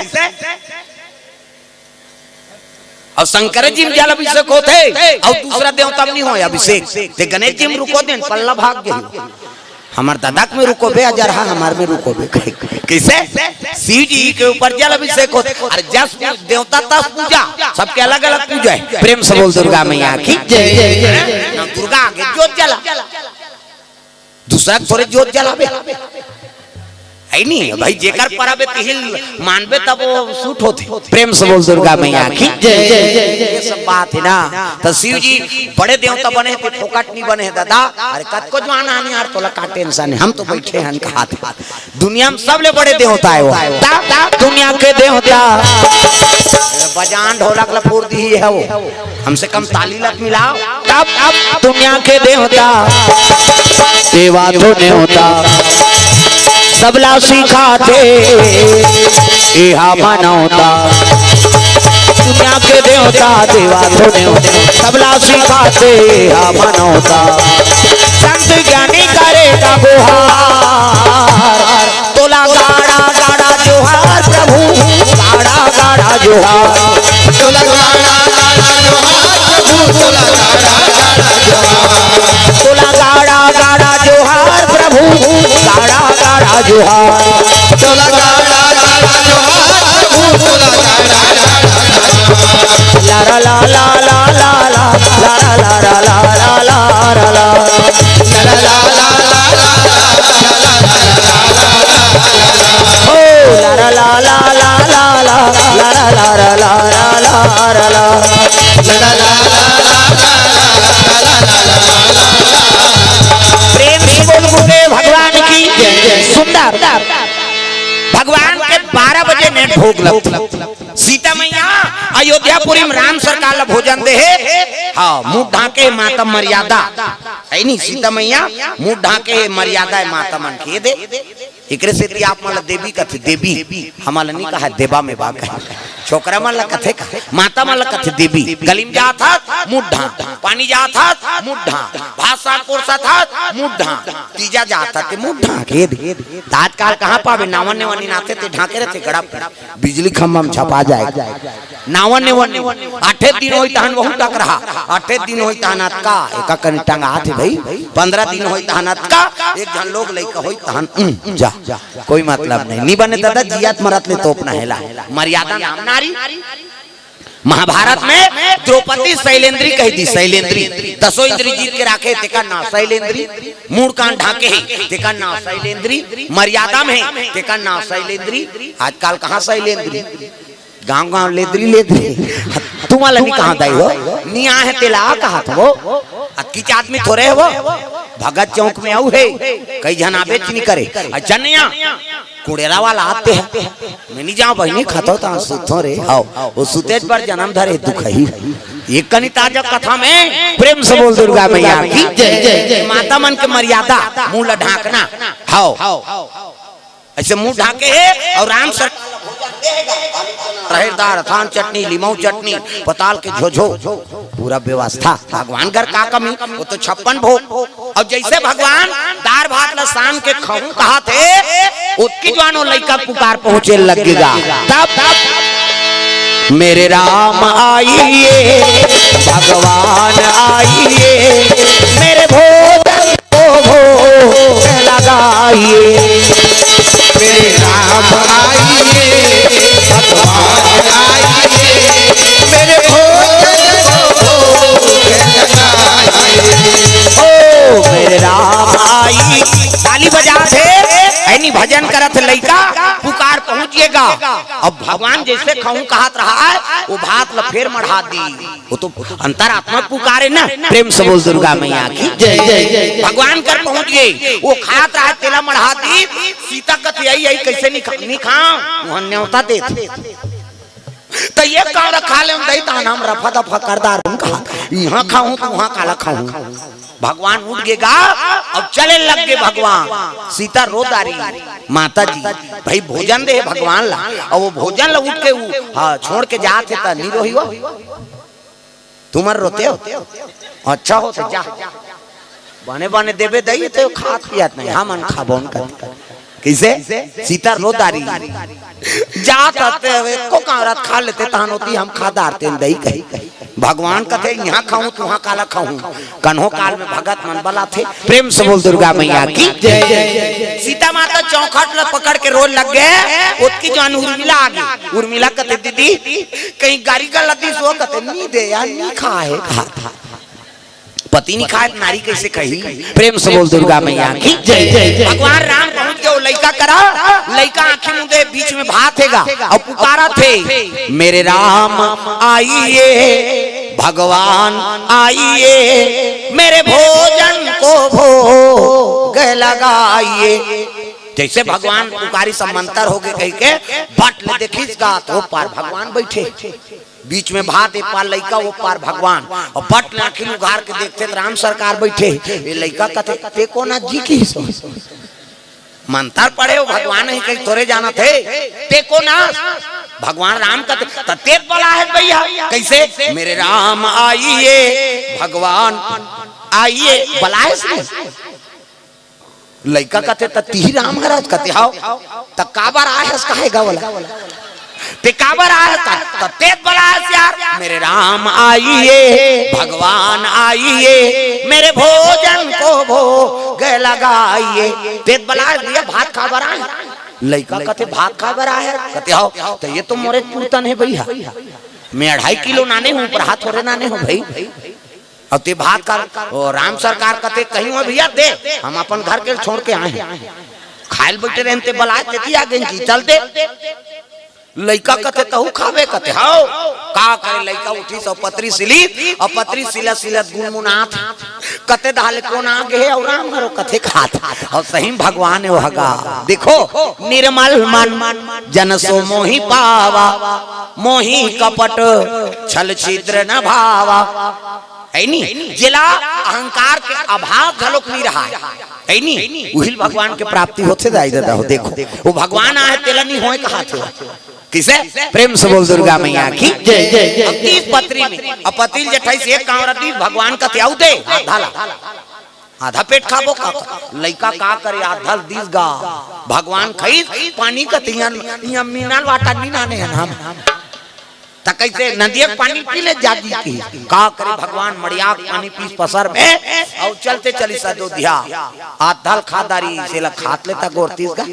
अउ शंकर जी में जल अभिषेक होथे, अउ दूसरा देवता में नहीं होय अभिषेक। ते गणेश जी में रुको देन, पल्ला भाग गई। हमार दादा के में रुको बे, अजर हा हमार में रुको बे। किसे? शिव जी के ऊपर जल अभिषेक होथे। अरे जस पू-, देवता तस पूजा, सबके अलग-अलग पूजा है। प्रेम से बोल दुर्गा मैया की जय। ना दुर्गा आगे जोत जला, दूसरा के थोरे जोत जलाबे। है नी भाई, जेकर परब हे तिही ल मानबे तब वो सूट होथे। प्रेम से बोल दुर्गा मैया की जय। ये सब बात है ना, तो शिव जी बड़े देवता बने हे, ते फोकट नहीं बने हे दादा। अरे कतको जुआन आने यार, तोला का टेंशन है, हम तो बैठे हैं कहा थे। दुनिया में सबले बड़े देवता है वो, ता, ता, दुनिया के देवता। बजान ढोलक ला फोड़ दी है वो, कम से कम ताली लत मिलाओ। तब, तब दुनिया के देवता, देवा तो नेवता, सबला सिखाथे, एहा मनौता। दुनिया के देवता, देवा तो नेवता, सबला सिखाथे, एहा मनौता। संत ज्ञानी करे का गुहार, तोला गाड़ा गाड़ा जोहार प्रभु, गाड़ा गाड़ा जोहार। तोला गाड़ा गाड़ा जोहार प्रभु, तोला गाड़ा गाड़ा जोहार। तोला गाड़ा गाड़ा जोहार प्रभु, गाड़ा गाड़ा जोहार। तोला गाड़ा गाड़ा जोहार प्रभु, तोला गाड़ा गाड़ा जोहार। ला ला ला ला ला ला ला। प्रेम से बोल गुरुदेव भगवान की जय। सुंदर। भगवान के बारह बजे में भोग लगथे। सीता मैया अयोध्यापुरी में राम सरकार ला भोजन दे हे। हाँ, मुंह ढांके मातम मर्यादा। है नी, सीता मैया मुंह ढांके मर्यादा है माता मन के दे। एकरे सेती आप मन ला देवी कथे, देवी। हमन ला नी कहा देवा में बा कहे। छोकरा मन ला कथे का, माता मन ला कथे देवी। गली में जात हस, मुंह ढांक। पानी जात हस, मुंह ढांक। भात साग परोसत हस, मुंह ढांक। तीजा जात हस, ते मुंह ढांक। ये दे। त आजकाल कहाँ पाबे, नावन नेवन नाथे ते ढांके रहथे गड़ा। बिजली खंभा में छपा जाए। नावन नेवन, आठे दिन होई तहन वहू टकरहा, आठे दिन होई तहन अतका, एका कनी टंगाथे भाई, पन्द्रह दिन होई तहन अतका, एक झन लोग लइका होई तहन, उम, जा, कोई मतलब नहीं, नी बने दादा, जियत मरत ले तोपना हेला, मर्यादा नाम नारी। महाभारत में द्रौपदी शैलेंद्री कही दी, शैलेंद्री, दसों इंद्री जीत के राखे, तेकर नाम शैलेंद्री, मूड़ कान ढांके हे, तेकर नाम शैलेंद्री, मर्यादा में हे, तेकर नाम शैलेंद्री। आजकल कहाँ शैलेंद्री? गांव गांव लेदरी लेदरी। तुम वाला नहीं कहा दाई हो? नहीं आए हैं तेला कहा था वो। अतकीच आदमी थोड़े है वो। भगत चौक में अउ हे, कई झन आबेच नइ करे। अ जनिया कुड़ेरा वाला आते हैं, मैं नइ जांव बहिनी, खाथों त सुतथों रे। हव, ओ सुतेच बर जनम धरे दुखही। एक कनी ताजा कथा में प्रेम से बोल दुर्गा मैया की जय। माता मन के मर्यादा, मुंह ला ढांकना। हव, अइसे मुंह ढांके हे अउ राम सर रहेर दार, अथान चटनी, लिमऊ चटनी, पताल के झोझो, पूरा व्यवस्था। भगवान घर का कमी, ओ तो छप्पन भोग। अउ जइसे भगवान दार भात ला सान के खाहूं कहाथे, ओतकी जुवार ओ लइका पुकार पहुंचे लगे गा। तब, तब मेरे राम आइए, भगवान आइए, मेरे भोजन को भोग लगाइए। मेरे राम आइए, भगवान आइए, मेरे भोजन को भोग लगाइए। ओ मेरे राम आइए। ताली बजाथे, अइनी भजन करत हे लइका, पुकार पहुंचिए गा। अब भगवान जइसे खाहूं कहात रहा हे, ओ भात ला फेर मढ़ा दी। ओ तो अंतरात्मा पुकारे ना, प्रेम से बोल दुर्गा मैया की जय, जय, जय। भगवान घर पहुंच गे, ओ खात रहा हे, तेला मढ़ा दी। सीता कथे, "अई, अई, कइसे नइ खा-, नइ खांव?" उहां नेवता देथे। त ए कहां रखा ले दई, त हम रफा दफा कर दार हन कहा, इहां खाहूं त उहां काला खाहूं। भगवान उठ गे गा, अब चले लग गे भगवान। सीता रो दारी, "माता जी, भई भोजन दे भगवान ला।" अउ ओ भोजन ला उठ के उ, हां, छोड़ के जाथे त नइ रोही ओ। तुमन रोते हो? अच्छा हो त जा। बने बने देबे दई त खात पियत नइ, हमन खाबो न कथे। कइसे? सीता रो दारी। जात हते, एको कांवरत खा लेते, तहान ओती हम खा डारतेन दई कही। भगवान कथे, "इहां खाहूं, त उहां काला खाहूं।" कन्हो काल में भगत मन बलाथे। प्रेम से बोल दुर्गा मैया की जय। सीता माता चौखट ल पकड़ के रोए लग गे, ओतकी जुवार उर्मिला आ गे। उर्मिला कथे, "दीदी, कहीं गारी गलत दिस हो?" कथे, "नइ दे यार, नइ खाय हे।" पति नइ खाय त नारी कइसे खाही? प्रेम से बोल दुर्गा मैया की जय, जय, जय। भगवान राम पहुंच गे ओ लइका करा, लइका आंखी मूंदे, बीच में भात हे गा, अउ पुकारथे, "मेरे राम आइए, भगवान आइए, मेरे भोजन को भोग लगाइए।" जइसे भगवान पुकारिस, मंतर हो गे कहिके, बट ले देखिस गा, त ओ पार भगवान बइठे। बीच में भात, ए पार लइका, ओ पार भगवान। अउ बट ले आंखी ल उघार के देखथे त राम सरकार बइठे। ए लइका कथे, "ते कोन आस जी किहिस?" मंतर पढ़े हो, भगवान हे कहीं तोरे जानत हे। "ते कोन आस?" भगवान राम कथे, "त तें बलाय हस भइया।" कइसे? "मेरे राम आइए, भगवान आइए।" बलाय हस न? लइका कथे, "त तिही राम हरस?" कथे, "हव।" "त काबर आय हस, काहे गा ओला?" "ते काबर आय हस?" "त तें बलाय हस यार, मेरे राम आइए, भगवान आइए, मेरे भोजन को भोग लगाइए।" तें बलाय हस भइया, भात खाबर आय हस। लइका कथे, "भात खाबर आय हस?" कथे, "हव।" "त ए तो मोरे पूरतन हे भइया, मैं अढ़ाई किलो नाने हूं, पर हाथ थोरे नाने हूं भई।" अउ ते भात खा, ओ राम सरकार कथे, "कहीं हो भइया, दे, हम अपन घर के छोड़ के आय हन।" खाय ल बइठे रहेन ते बलाय, तेती आ गेन जी, "चल दे।" लइका कथे, "तहूं खाबे?" कथे, "हव।" का करे, लइका उठिस अउ पतरी सिलिस, अउ पतरी सिलत सिलत गुनगुनात, कथे, "दहा ले कोन आ गे हे अउ राम हरो कथे खात।" अउ सही म भगवान हे ओ ह गा। देखो, "निर्मल मन जन सो मोहि पावा, मोहि कपट छल छिद्र न भावा।" हे नी? जेला अहंकार के अभाव घलोक नइ रहय, हे नी? उही ल भगवान के प्राप्ति होथे दाई ददा हो। देखो, ओ भगवान आय हे, तेला नइ होय कहाथे। कइसे? प्रेम से बोल दुर्गा मैया की जय, जय, जय। अब तीस पतरी में, अब पतरी ल जेठाइस एक कांवरा दिस, भगवान कथे, "अउ दे, आधा ला।" आधा पेट खाबो का? लइका का करे, आधा ल दिस गा। भगवान खाइस, पानी कथे, इहां, इहां mineral water नइ लाने हन हम। त कइसे नदिया के पानी पी ले जागी की? का करे भगवान, मड़िया के पानी पीस पसर में, अउ चलते चलिस अयोध्या। आधा ल खा डारिस, एला खात ले त गोरतिस गा।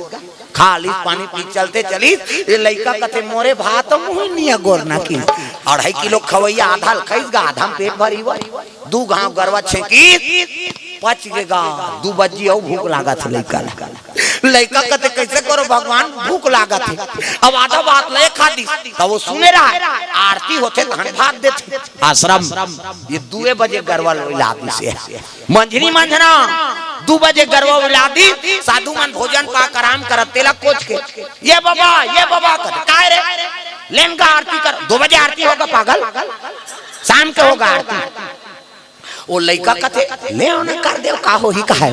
खा लिस, पानी पी, चलते चलिस। ए लइका कथे, "मोरे भात मुंह निया गोरना की।" अढ़ाई किलो खवइया आधा ल खाइस गा, आधा म पेट भरिस। दू घांव गरवा छेंकिस, पच गे गा। दू बज्जी अउ भूख लागत हे लइका ल। लइका कथे, "कइसे करो भगवान, भूख लागत हे।" अब आधा भात ले खा दिस, त वो सुने रहा, आरती होथे तहन भात देथे। आश्रम ये दुए बजे गरवा ला दिस हे। मंझनी मंझना दू बजे गरवा ला दिस, साधु मन भोजन पाक आराम करत, तेला कोच के, "ये बाबा, ये बाबा," कथे, "काय रे?" "लेन गा आरती कर।" "दो बजे आरती होगा पागल, शाम के होगा आरती।" वो लइका कथे, "ले ओना कर देव, का होही, का हे?"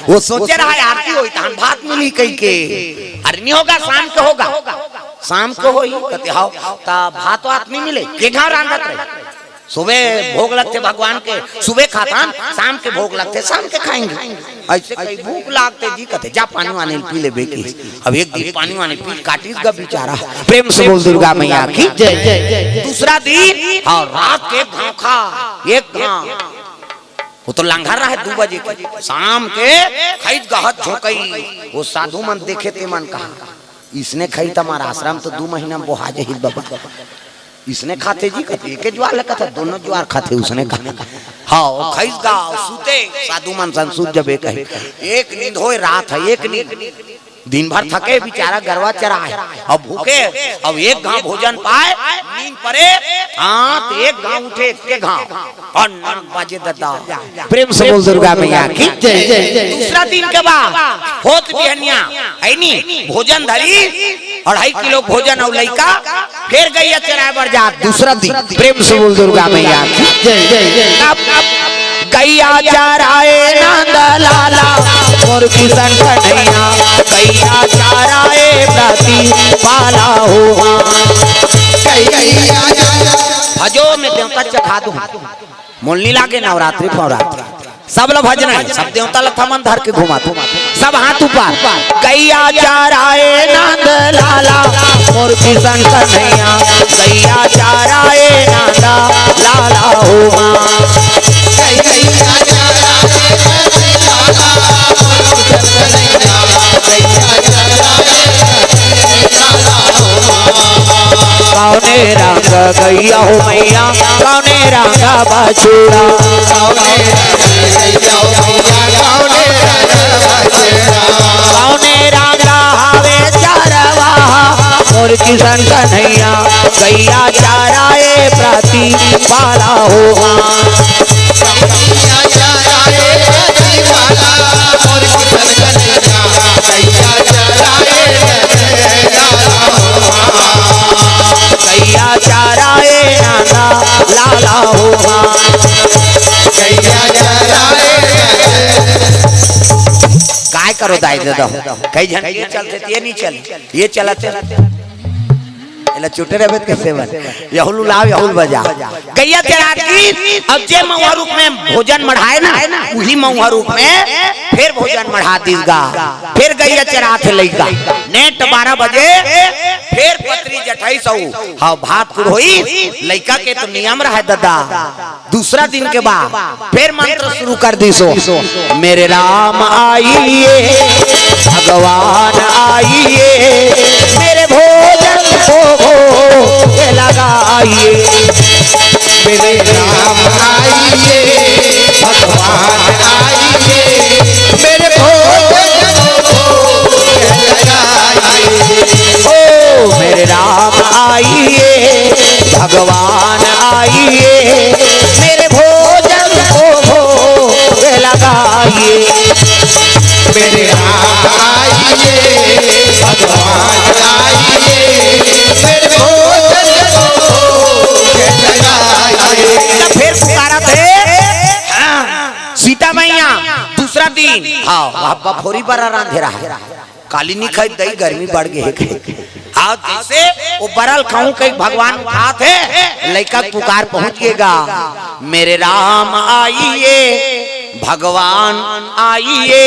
वो सोचे रहा आरती होही तहन भात मिली कहिके। "अरे नहीं होगा, शाम के होगा।" "शाम के होही?" कथे, "हव।" "त भात वात नहीं मिले?" "के घाव रांधत रहे?" "सुबह भोग लगथे भगवान के, सुबह खाथन, शाम के भोग लगथे, शाम के खाएंगे।" अइसे कही, "भूख लागथे जी," कथे, "जा पानी वानी पी ले बेटी।" अब एक दिन पानी वानी पी काटिस गा बेचारा। प्रेम से बोल दुर्गा मैया की जय। दूसरा दिन, हाँ, रात के एक घाव खा, एक घाव। वो तो लंगर रहे दू बजे के, शाम के खाइस गा हाथ झोंकई। वो साधु मन देखे ते मन कहा, "इसने खाही त हमार आश्रम तो दू महीना में बोहा जाही बाबा।" "इसने खाथे जी?" कथे, "एके जुवार ले खाथे, दोनों जुवार खाथे उसने खाथे।" हाँ, वो खाइस गा, सुते, साधु मन संग सुत जबे कहे। एक नींद होय, रात हे, एक नींद। दिन भर थके बेचारा गरवा चराय, अब भूखे, अब एक घाव भोजन पाय, नींद परे, हाँ, त एक घाव उठे, एक घाव। और नौ बजे ददा। प्रेम से बोल दुर्गा मैया की जय। दूसरा दिन के बाद होत बिहनिया, हे नी, भोजन धरी, अढ़ाई किलो भोजन अउ लइका, फेर गइया चराय बर जात। दूसरा दिन प्रेम से बोल दुर्गा मैया की जय। अब गइया चराए नंद लाला, मोर किशन कन्हैया, गइया चराए प्रति पाला हो। भजो में देवता चखा दूं। मोल नी लागे नवरात्रि फवरात्रि। सब ल भजना हे, सब देवता ल थमन धर के घुमात। सब हाथ ऊपर। गइया चराए नंद लाला, मोर किशन कन्हैया, गइया चराए नंद लाला हो। कौने रंग गइया हो मैया, कौने रंग बछड़ा, कौने रंग गइया हो मैया, कौने रंग बछड़ा, कौने रंग हवे चरवा, मोर किशन कन्हैया, गइया चराए प्रति पाला हो। गइया चराए नंद लाला हो। गइया चराए। काय करो दाई ददा, कई झन ये चलथे, ये नहीं चले, ये चलथे। एला चुटे रहबे त कइसे बन? यहुल लाव, यहुल बजा। गइया चरात गिस, अब जे मउहा रूख में भोजन मढ़ाय ना, उही मउहा रूख में फेर भोजन मढ़ा दिस गा। फेर गइया चरात हे लइका। नेट बारह बजे फेर पतरी जठाइस अउ, हाँ, भात कुढ़ोइस। लइका के तो नियम रहय ददा। दूसरा दिन के बाद फेर मंत्र शुरू कर दिस ओ, मेरे राम आइए, भगवान आइए, मेरे भोजन को भोग लगाइए। मेरे राम आइए, भगवान आइए, मेरे भोजन को भोग लगाइए। ओ मेरे राम आइए, भगवान आइए, मेरे भोजन को भोग लगाइए। मेरे राम आइए, भगवान आइए, मेरे भोजन को भोग लगाइए। त फेर पुकारत हे, हाँ, सीता मैया, दूसरा दिन, हाँ, वह बफोरी बरा रांधे रहा। काली नी खाई दई, गर्मी बढ़ गे हे कहे। हाँ, जइसे ओ बरा ल खाहूं कहि भगवान उठात हे, लइका के पुकार पहुंच गे गा, मेरे राम आइए, भगवान आइए।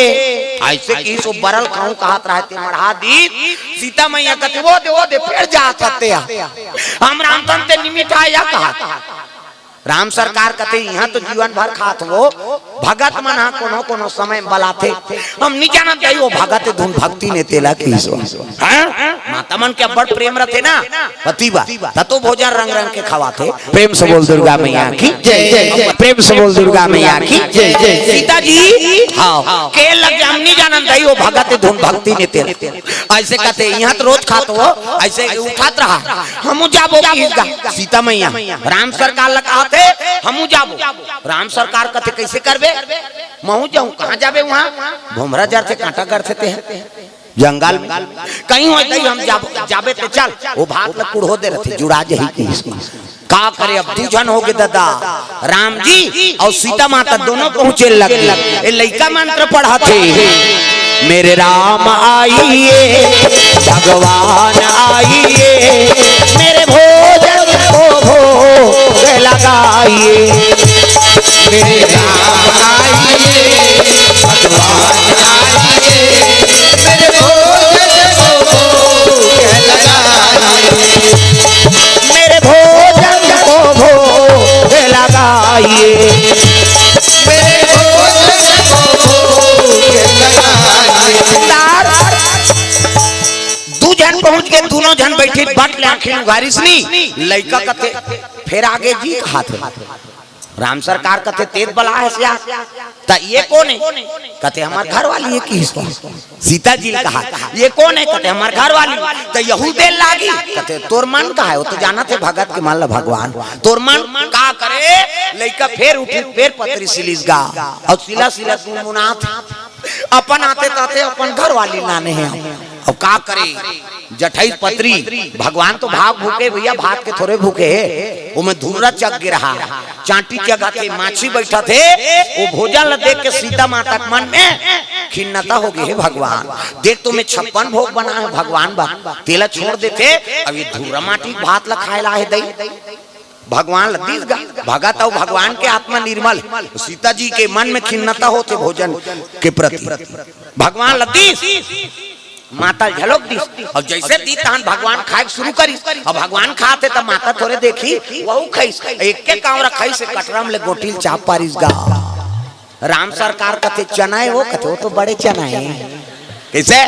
अइसे कहिस ओ बरा ल खाहूं कहत रहय ते मढ़ा दिस। सीता मैया कथे, "ओ दे, ओ दे, फेर जात हस ते, हम रांधन ते निमिट आया कहत।" राम सरकार कथे, "इहाँ तो जीवन भर खात हो, भगत मन हा कोनो कोनो समय बलाथे, हम नी जानत दाई, वो भगत धुन भक्ति ने तेला किहिस।" हाँ? माता मन के अब्बड़ प्रेम रथे ना, पति बा, त तो भोजन रंग रंग के खवाथे। प्रेम से बोल दुर्गा मैया की जय, जय, जय। प्रेम से बोल दुर्गा मैया की जय, जय, जय। सीता जी, हाँ, के लग हम नी जानत दाई, वो भगत धुन भक्ति ने तेला। ऐसे कथे, "इहाँ तो रोज खात हो, ऐसे उठात रहा, हमू जाबो किहिस गा।" सीता मैया, राम सरकार ला कहाथे, "हमू जाबो।" राम सरकार कथे, "कैसे करबे? महू जाऊं, कहाँ जाबे वहाँ? भोमरा जरथे, कांटा गड़थे ते ह जंगल में। कहीं हो दाई हम जाबो, जाबे ते चल।" वो भात ला कुढ़ो दे रथे, जुड़ा जही किहिस। का करे, अब दू झन हो गे ददा, राम जी अउ सीता माता दोनों पहुंचे लग गे। ए लइका मंत्र पढ़त हे, "मेरे राम आइए, भगवान आइए, मेरे भोजन को भोग लगाइए।" मेरे राम आइए, भगवान आइए, मेरे भोजन को भोग लगाइए। मेरे भोजन को भोग लगाइए। मेरे भोजन को भोग लगाइए। दू झन पहुंच के, दूनों झन बैठी बट ले आंखी उघारिस नी, लइका कथे, "फेर आगे जी," कहाथे। राम सरकार कथे, "तेत बला है सिया, त ये कोन हे?" कथे, "हमर घर वाली हे किहिस।" सीता जी ल कहा, "ये कोन हे?" कथे, "हमर घर वाली।" "त यहू दे लागी?" कथे, "तोर मन का हे, वो तो जानथे भगत के मन ल भगवान।" तोर मन का करे, लइका फेर उठी, फेर पतरी सिलिस गा, अउ सिला सिला गुनगुनात, अपन आते ताते अपन घर वाली लाने हे। अब का करे, जठई पतरी, भगवान तो भाग भूखे भैया, भात के थोरे भूखे हे, ओमे धुर्रा चघ गे रहा, चांटी चघाथे, माछी बइठाथे, वो भोजन ल देख के सीता माता के मन में खिन्नता हो गे, "हे भगवान, देख तो मैं छप्पन भोग बनाए हंव भगवान बर, तेला छोड़ देथे, अब ये धुर्रा माटी के भात ल खाए ला हे दई।" भगवान ल दिस गा, भगत अउ भगवान के आत्मा निर्मल, सीता जी के मन में खिन्नता होथे भोजन के प्रति। भगवान ल दिस, माता ल घलोक दिस। अउ जइसे दिस तहन भगवान खाए के शुरू करिस। अब भगवान खाथे त माता थोरे देखही, वहू खाइस। एक के कांवरा खाइस, कटरा म ले गोटी ल चाप पारिस गा। राम सरकार कथे, "चना हे वो?" कथे, "वो तो बड़े चना हे।" कइसे?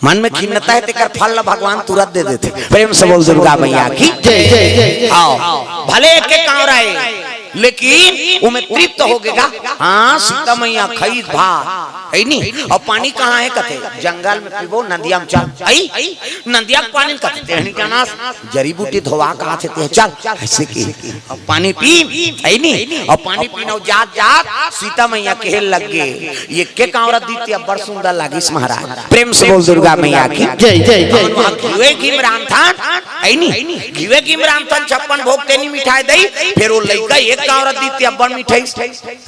मन में खिन्नता हे, तेकर फल ल भगवान तुरंत दे देथे। प्रेम से बोल दुर्गा मैया की जय, जय, जय। आओ, भले एक एक कांवरा हे, लेकिन ओमे तृप्त हो गे गा। हाँ, सीता मैया खाइस भात, हे नी? अउ पानी कहाँ हे? कथे, "जंगल में पीबो, नदिया में चल।" आई, नदिया के पानी कथे, "तेहनी जानस, जड़ी बूटी धोवा कहाथे ते, चल।" अइसे कि अब पानी पी, हे नी? अउ पानी पीना, जात जात सीता मैया कहे लग गे, "ये के कांवरा दीस ते अब्बड़ सुंदर लागिस महाराज।" प्रेम से बोल दुर्गा मैया की जय, जय, जय। वहाँ घिवे घी म रांधथन, हे नी? घिवे घी म रांधथन, छप्पन भोग तेनी मिठाई दई, फेर वो लइका एक कांवरा दीस ते अब्बड़ मिठाई।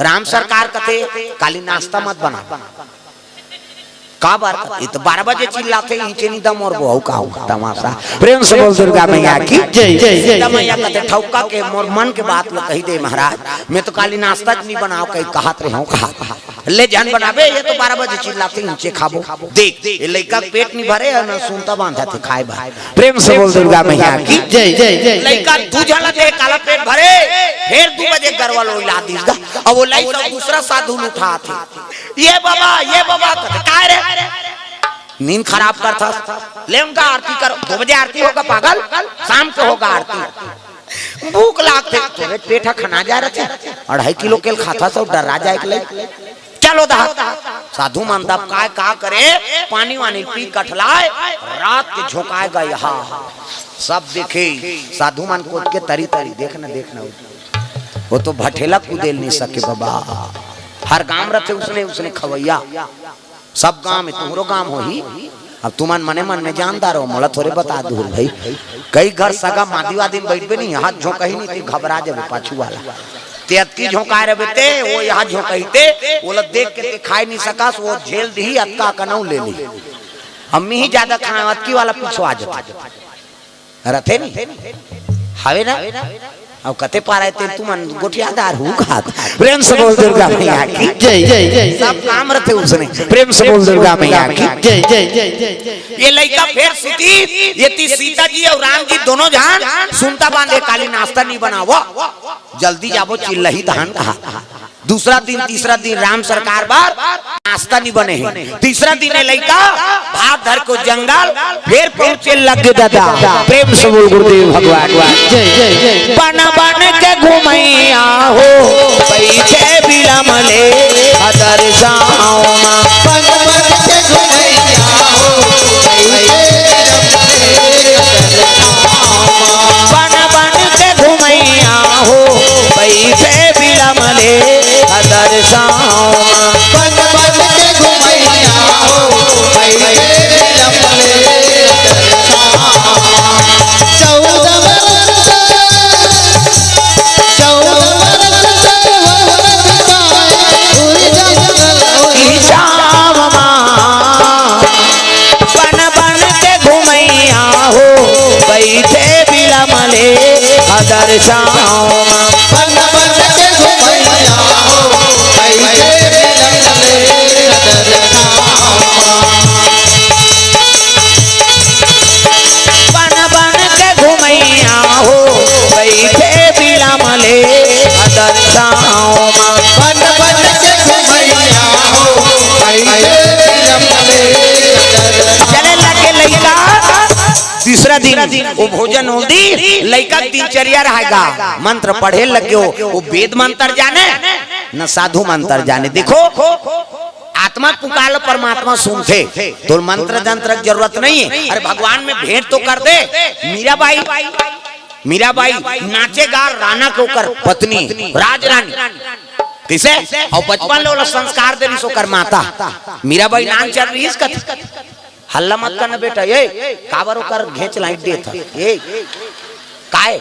राम सरकार कथे, "काली नाश्ता मत बना।" काबर? ये तो बारह बजे चिल्लाथे, "इहिंचे नी दम और वो का होगा तमाशा।" प्रेम से बोल दुर्गा मैया की जय, जय, जय। सीता मैया कथे, "ठौका के मोर मन के बात ल कही दे महाराज, मैं तो काली नाश्ता नी बनाव कही कहत रहे हंव।" कहा, "ले झन बनाबे, ये तो बारह बजे चिल्लाथे, इहिंचे खाबो।" देख, ये लइका के पेट नी भरे हे, न सुनता बांधथे खाए बर। प्रेम से बोल दुर्गा मैया की जय, जय, जय। लइका दू झन ल दे, काला पेट भरे, फेर दू बजे गरवा ल ओइला दिस गा। अब वो लइका दूसरा साधु ल उठाथे। "ये बाबा, ये बाबा," कथे, "काय रे? नींद खराब करथस? ले उनका आरती करो।" "दो बजे आरती होगा पागल, शाम को होगा आरती।" भूख लागथे, तोरे पेट ह खना जा रथे, अढ़ाई किलो केल खाथस अउ डर्रा जाए के लइक। चलो दहा, साधु मन दब काय का करे, पानी वानी पी कठलाए, रात के झोंकाए गा यहाँ। सब देखे, साधु मन कोत के तरी तरी, देखना, देखना, वो तो भठेला कुदेल नी सके बाबा। हर गांव रथे उसने, उसने खवैया। सब गांव में, तुहरो गांव होही। अब तुमन मने मन में जानदार हो, मोला थोरे बता दूर भाई। कई घर सगा मादी वादी में बइठबे नी, हाथ झोंकही नी, ते घबरा जाबे पाछू वाला। ते अतकी झोंकाए रहबे ते, वो यहाँ झोंकही ते, ओला देख के ते खाए नी सकस, वो झेल दिही, अतका कनऊ ले ली। अम्मी ही ज्यादा खाए, अतकी वाला पीछू आ जाथे। रथे नी? हवे ना? अउ कते पारा हे ते तुमन गोठियादार हू कहत। प्रेम से बोल दुर्गा मैया की जय, जय, जय, जय। सब काम रथे उसने। प्रेम से बोल दुर्गा मैया की जय, जय, जय, जय, जय। ये लइका फेर सुती, ये ती सीता जी अउ राम जी दोनों झन सुनता बांधे काली नाश्ता नहीं बनावो, जल्दी जाबो चिल्लही तहन कहा। दूसरा दिन, तीसरा दिन राम सरकार बर नाश्ता नहीं बने हे। तीसरा दिन ये लइका भात धर को जंगल फेर पहुंचे लग गे दादा। प्रेम से बोल गुरुदेव भगवान की। जय, जय, जय, जय। बन बन के घुमैया हो, बैठे बिलमले अदर जाओ माँ। बन बन के घुमैया हो, बैठे बिलमले अदर जाओ माँ। बन बन के घुमैया हो, बैठे बिलमले अदर जाओ माँ। बन बन के घुमैया हो, बैठे बिलमले अदर जाओ माँ। चौदह बरस, चौदह बरस से वहरत पाए, उड़ जंगल उड़ जाओ माँ। बन बन के घुमैया हो, बैठे बिलमले अदर जाओ माँ। बन बन के घुमैया हो, बैठे बिलमले अदर जाओ माँ। बन बन के घुमैया हो, बैठे बिलमले अदर जाओ माँ। बन बन के घुमैया हो, बैठे बिलमले अदर जाओ। चले लगे लइका। तीसरा दिन वो भोजन उल्दी, लइका के दिनचर्या रहेगा। मंत्र पढ़े लगे हो, वो वेद मंत्र जाने न साधु मंत्र जाने। देखो, आत्मा पुकार लो, परमात्मा सुनथे। तोर मंत्र तंत्र के जरूरत नहीं है। अरे भगवान में भेंट तो कर दे। मीराबाई, मीराबाई नाचे गा राना के ओकर पत्नी राजरानी। किसे? अउ बचपन ले ओला संस्कार दे रिस ओकर माता। मीराबाई नान चल रिस कथे, हल्ला मत करना बेटा, ए, काबर ओकर घेंच लाइट देत ह? ए, काय?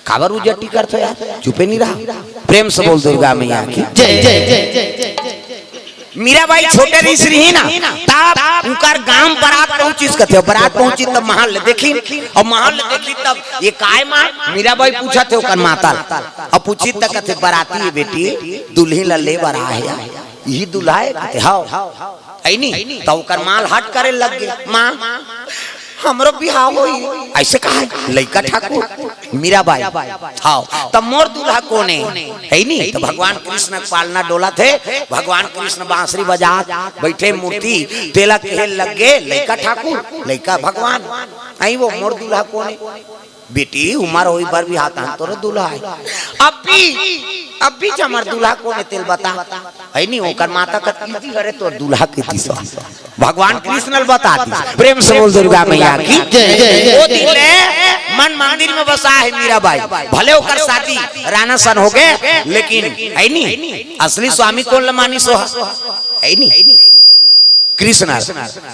काबर उजटी करथो यार, चुपे नहीं रहा। प्रेम से बोल दुर्गा मैया की जय, जय, जय, जय। मीराबाई छोटे रहिस रही ना, तब उनकर गांव बरात पहुंचिस कथे, बरात पहुंची तब महल ले देखी, अउ महल ले देखी तब ये काय माँ? मीराबाई पूछत हे ओकर माता ल। अब पूछी त कथे, बराती हे बेटी, दुल्हिन ला ले बर आए हे, यही दूल्हा हे कथे, हव। है नी? त ओकर माँ ल हट करे लग गे, माँ, हमरो बिहाव होही। अइसे कहा लइका ठाकुर मीराबाई। हव, त मोर दूल्हा कोन हे? है नी? त भगवान कृष्ण के पालना डोलत हे, भगवान कृष्ण बांसुरी बजात बइठे मूर्ति, तेला कहे लग गे, लइका ठाकुर, लइका भगवान। अई वो मोर दूल्हा कोन हे? बेटी, उमर होई बर बिहाव तहन तोर दूल्हा हे। अब भी, अब भी हमर दूल्हा कोन हे तेला बता। है नी, ओकर माता कथे, "जी, अरे तोर दूल्हा के दिस।" भगवान कृष्ण ल बता दिस। प्रेम से बोल दुर्गा मैया की जय, जय, जय। वो दिन ले मन मंदिर में बसा हे मीराबाई। भले ओकर शादी राना सन हो गे, लेकिन है नी, असली स्वामी कोन ल मानिस हो? है नी? कृष्ण।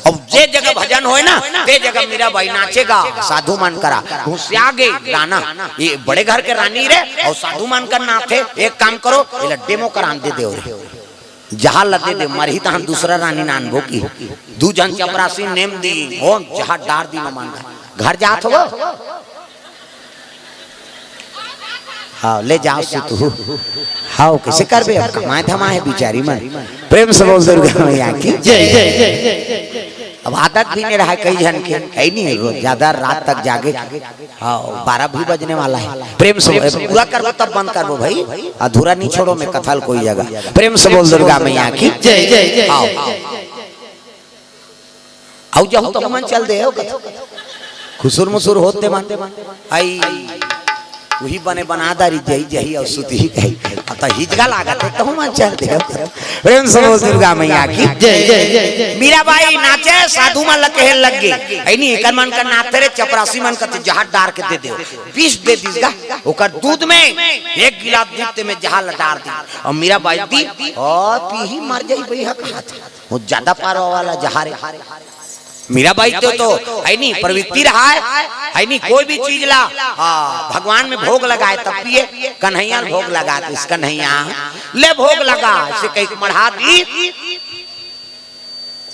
अब जे जगह भजन होय ना, ते जगह मीराबाई नाचे गा, साधु मन करा। घुसिया गे राना, ये बड़े घर के रानी रे, अउ साधु मन कर नाथे। एक काम करो, एला डेमो करान दे देव रे, जहाज ला दे देव, मरही तहन दूसरा रानी नानबो की। दू झन चपरासी नेम दी, हो जहाज डार दी मन। घर जात हो? हव, ले जाव सुतहू। हव, कइसे करबे अब, कमाए धमाए हे बिचारी मन। प्रेम से बोल दुर्गा मैया की जय, जय, जय, जय। अब आदत भी नहीं रहा कई झन के, है नी, रोज ज्यादा रात तक जागे। हव, बारह भी बजने वाला हे। प्रेम से पूरा करबो तब बंद करबो भाई, अधूरा नहीं छोड़ो मैं कथा ल कोई जगह। प्रेम से बोल दुर्गा मैया की जय, जय, जय, हव। जय, जय। अउ जहू तहू मन चल देव कथे। खुसुर मुसुर होत ते मन। अई, उही बने बना दारी जही जही अउ सुतही कही। अब त हिजगा लागत हे, तहू मन चल देव कथे। प्रेम से बोल दुर्गा मैया की जय, जय, जय, जय। मीराबाई नाचे, साधु मन ल कहे लग गे, "अई नी, एकर मन कर नाथे रे, चपरासी मन कथे जहाज डार के दे देव।" विष दे दिस गा, ओकर दूध में एक गिलास दूध ते में जहाज ल डार दी। अउ मीराबाई दी, "ओ, पीही मर जाही बइहा," कहत हे। वो ज्यादा पारा वाला जहाज हे। मीराबाई तो, तो है नी, प्रवृत्ति रहा है, है नी, कोई भी चीज ला, हाँ, भगवान में भोग लगाए तब पिए, कन्हैया ल भोग लगा, तो इस कन्हैया ले भोग लगा, इसे कहीं मढ़ा दी।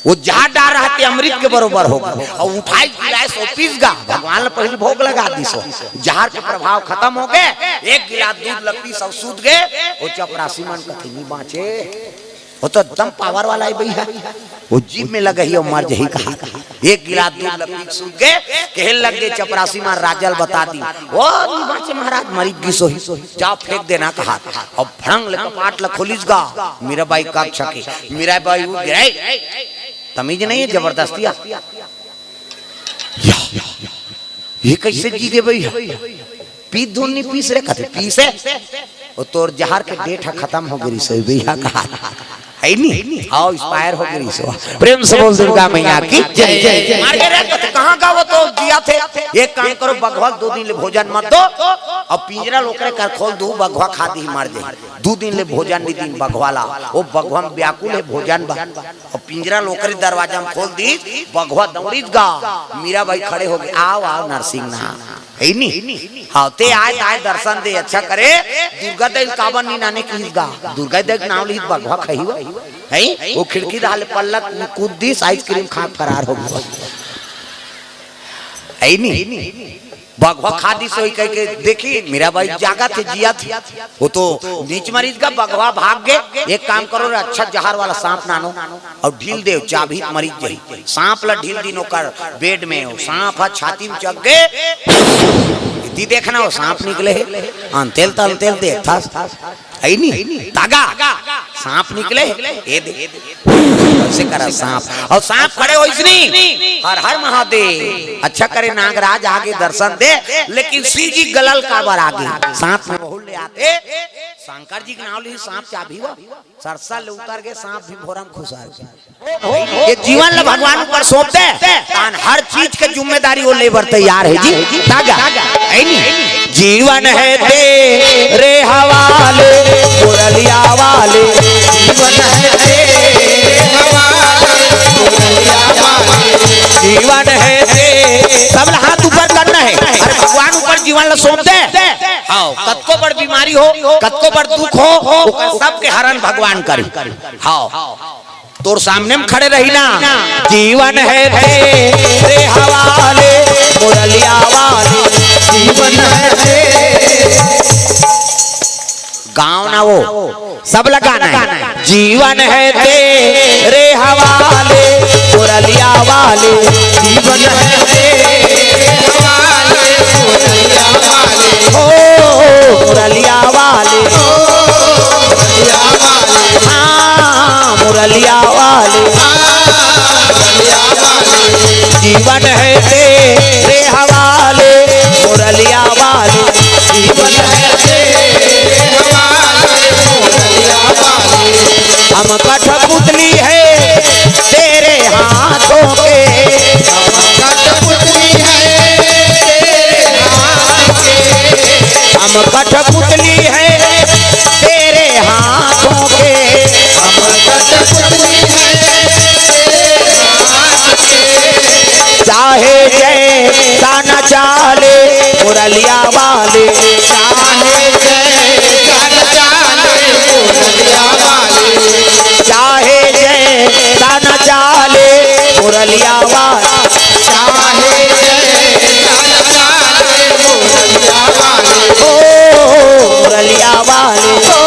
वो जहर डार रहा ते अमृत के बरोबर हो गे, अउ उठाइस गिलास अउ पीस गा, भगवान ला पहिली भोग लगा दिस। जहर के प्रभाव खतम हो गे, एक गिलास दूध ला पीस अउ सूत गे। वो चपरासी मन कथे, "नी बाँचे, वो तो एकदम पावर वाला हे भइया, वो जीभ में लगही अउ मर जही," कहा। एक गिलास दूध ला पीस सूत गे, कहे लग गे चपरासी मन, राजा ला बता दिस, "वो नी बाँचे महाराज, मरिच गिस होही, जा फेंक देना," कहा। अउ फड़ंग ले कपाट ला खोलिस गा, मीराबाई कक्ष के, मीराबाई उठ गे, "तमीज नहीं हे, जबरदस्ती आ।" या, ये कइसे जी गे भइया? पीत धुन नी पीस रे, कथे पीस हे। वो तोर जहर के डेट ह खतम हो गे रिहिस भइया, कहा हे नी? हाँ, एक्सपायर हो गे रिहिस। प्रेम से बोल दुर्गा मैया की जय। मर गे रे, कथे कहाँ गा, वो तो जियत हे। एक काम करो, बघवा ल दू दिन ले भोजन मत दो, अउ पिंजरा ल ओकरे कर खोल दू, बघवा खा दिही, मर जाही। दू दिन ले भोजन नी दिन बघवा ला, वो बघवा म व्याकुल हे भोजन बर। अउ पिंजरा ल ओकरे दरवाजा म खोल दिस, बघवा दौड़िस गा, मीराबाई खड़े हो गे, "आव, आव नरसिंह ना, हे नी? हाँ, ते आय, आय दर्शन दे, अच्छा करे, दुर्गा दई ल काबर नी नाने," किहिस गा, दुर्गा दई के नाव लिहिस, बघवा खही हो, हे? वो खिड़की डहर ले पल्ला कूद दिस, आइसक्रीम खा के फरार हो गे, हे नी? बघवा खा दिस होही कहिके देखिस, मीराबाई जागत हे, जियत हे। वो तो नीच मरिस गा, बघवा भाग गे। एक काम करो रे, अच्छा जहर वाला सांप लानो अउ ढील देव, चाबही त मरिच जाही। सांप ला ढील दिन ओकर बेड में, वो सांप ह छाती में चघ गे। इति देखना, वो सांप निकले हे। अंतेल त अंतेल देखथस। हे नी? तागा, सांप निकले, ए दे। अइसे करा सांप। अउ सांप खड़े होइस नी, "हर हर महादेव।" अच्छा करे नागराज आगे दर्शन दे, लेकिन शिव जी गला ल काबर आगे? सांप में बहुत ले आते, शंकर जी के नाव लिहिस, सांप चाबही वा। सरसा ले उतर गे, सांप भी भोरम खुसर गे। ये जीवन ला भगवान ऊपर सौंप दे, तान हर चीज के जिम्मेदारी वो ले बर तैयार हे जी। तागा, हे नी? जीवन है तेरे हवाले, मुरलिया वाले। जीवन है तेरे हवाले, मुरलिया वाले। जीवन है तेरे, सब ला हाथ ऊपर करना हे। अरे भगवान ऊपर जीवन ला सौंप दे। हाँ, कतको बड़ बीमारी हो, कतको बड़ दुख हो, ओकर सबके हरण भगवान करी। हाँ। तोर सामने में खड़े रही ना। जीवन है तेरे हवाले, मुरलिया वाले। जीवन है तेरे, गाँव ना वो, सब ला गाना हे। जीवन है तेरे हवाले, मुरलिया वाले। जीवन है तेरे हवाले, मुरलिया वाले। ओ मुरलिया वाले। हाँ, मुरलिया वाले। जीवन है तेरे हवाले, मुरलिया वाले। जीवन है तेरे हवाले, मुरलिया वाले। हम कठपुतली है तेरे हाथों के। हम कठपुतली है तेरे हाथ के। हम कठपुतली है तेरे हाथों के। हम कठपुतली है तेरे हाथ के। चाहे जैसा न चाले मुरलिया वाले। चाहे जैसा न चाले मुरलिया वाले। चाहे जैसा न चाले मुरलिया वाले। चाहे जैसा न चाले मुरलिया वाले। ओ मुरलिया वाले। ओ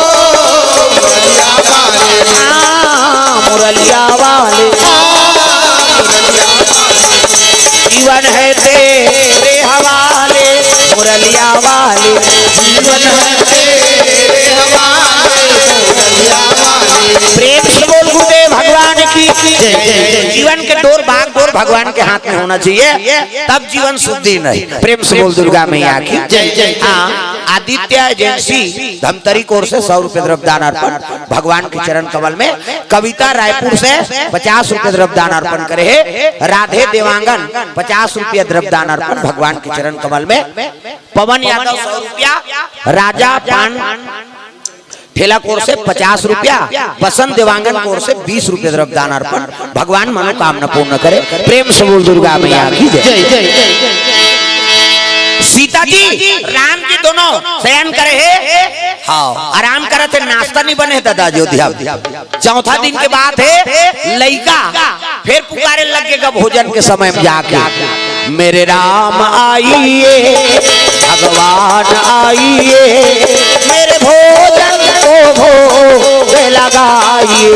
मुरलिया वाले। हाँ, मुरलिया वाले। हाँ, मुरलिया वाले। जीवन है तेरे हवाले, मुरलिया वाले। जीवन है तेरे हवाले, मुरलिया वाले। प्रेम से बोल गुरुदेव भगवान की जय। जीवन के डोर, बागडोर भगवान के हाथ में होना चाहिए, तब जीवन सुद्धी नहीं। प्रेम से बोल दुर्गा मैया की जय। हाँ, आदित्य एजेंसी धमतरी की ओर से सौ रुपए द्रव्य दान अर्पण भगवान के चरण कमल में। कविता रायपुर से पचास रुपए द्रव्य दान अर्पण करे हे। राधे देवांगन पचास रुपया द्रव्य दान अर्पण भगवान के चरण कमल में। पवन यादव सौ रुपया, राजा पान ठेला की ओर से पचास रुपया, बसंत देवांगन की ओर से बीस रुपया द्रव्य दान अर्पण। भगवान मनोकामना पूर्ण करे। प्रेम से बोल दुर्गा मैया की जय। सीता जी, राम जी दोनों शयन करे हे। हाँ, आराम करत हे, नाश्ता नहीं बने हे दादा अयोध्या में। चौथा दिन के बात हे, लइका फिर पुकारे लग गे गा भोजन के समय में जाके, मेरे राम आइए, भगवान आइए, मेरे भोजन को भोग लगाइए।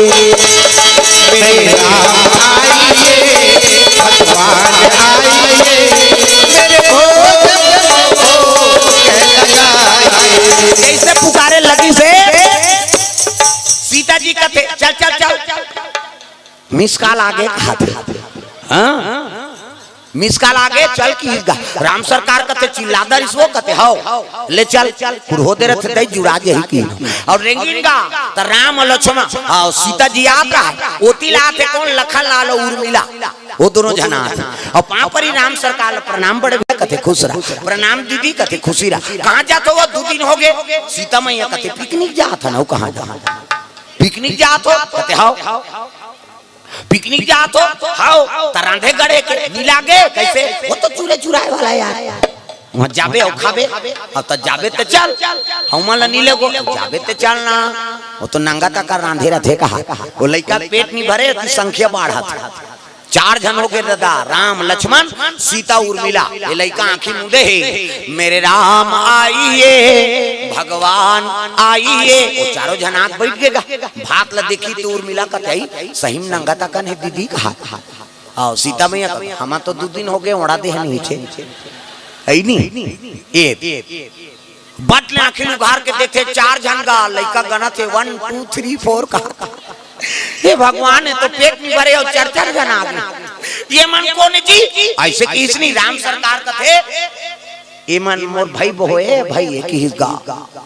मेरे राम आइए, भगवान आइए, मेरे भोजन को भोग लगाइए। जैसे पुकारे लगी से सीता जी कथे, चल चल चल, मिस कॉल आगे कहाथे। हाँ, मिस कॉल आगे, चल किहिस गा। राम सरकार कथे, चिल्लादा रिहिस वो, कथे हव, ले चल। कुरहो दे रथे तई जुड़ा जही कि। अउ रेंगिन गा त राम अउ लक्ष्मण अउ सीता जी आत रहा। ओती ला आथे कोन? लखन लाल अउ उर्मिला, वो दोनों झन आथे। अउ पाँव परी राम सरकार ल प्रणाम, बड़े भैया कथे खुश रहा, प्रणाम दीदी कथे खुशी रहा। कहाँ जात हो? वो दू दिन होगे। सीता मैया कथे पिकनिक जात हन। अउ कहाँ जात? पिकनिक जात हो? कथे हव। पिकनिक जात हो? हव। त रांधे गढ़े के नी लागे? कइसे? वो तो चूरे चुराए वाला यार। वहाँ जाबे अउ खाबे। अब त जाबे त चल, हमन ला नी लेगो। जाबे त चल ना। वो तो नंगत अकन रांधे रथे कहा। वो लइका पेट नी भरे, ओती संख्या बाढ़त। चार झन होगे दादा, राम, लक्ष्मण, सीता, उर्मिला। ये लइका आँखी मूंदे हे, मेरे राम आइए, भगवान आइए। वो चारों झन आके बइठ गे गा। भात ला देखही त उर्मिला कथे, सही में नंगत अकन हे दीदी कहा। अउ सीता मैया कथे, हमन तो दू दिन होगे, ओढ़ा दे हन नीचे। अइ नी? ए, बट ले आँखी उघार के देखथे, चार झन गा, लइका गनत हे, one, two, three, four कहा। हे भगवान, ये तो पेट नी भरे अउ चार चार झन आगे। ये मन कोन जी? अइसे किहिस नी, राम सरकार कथे, ए मन मोर भई बहो ए, भई ए किहिस गा।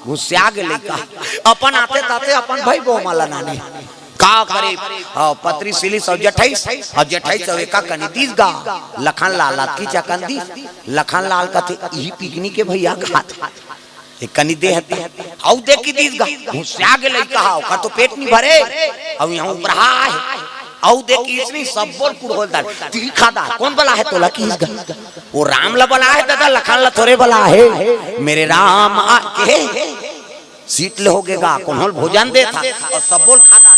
गुस्सिया गे लइका। अपन आते ताते अपन भई बहो मन ला नाने। का करे? हाँ, पतरी सिलिस अउ जठइस, अउ जठइस अउ एका कनी दिस गा। लखन लाल अतकी च अकन दिस। लखन लाल कथे, इही पिकनिक के भैया खात। एक कनी दे हते। अउ दे के दिस गा। गुस्सिया गे लइका हा, ओकर तो पेट नी भरे। अउ यहाँ उपरहा हे। अउ दे के इसने सब बोल कुड़होल दार। तिही खा दा, कोन बलाहे तोला किहिस गा? वो राम ला बलाहे दादा, लखन ला थोरे बलाहे। मेरे राम आ के सीट ले होगे गा, कोन होल भोजन देथा अउ सब बोल खा दा।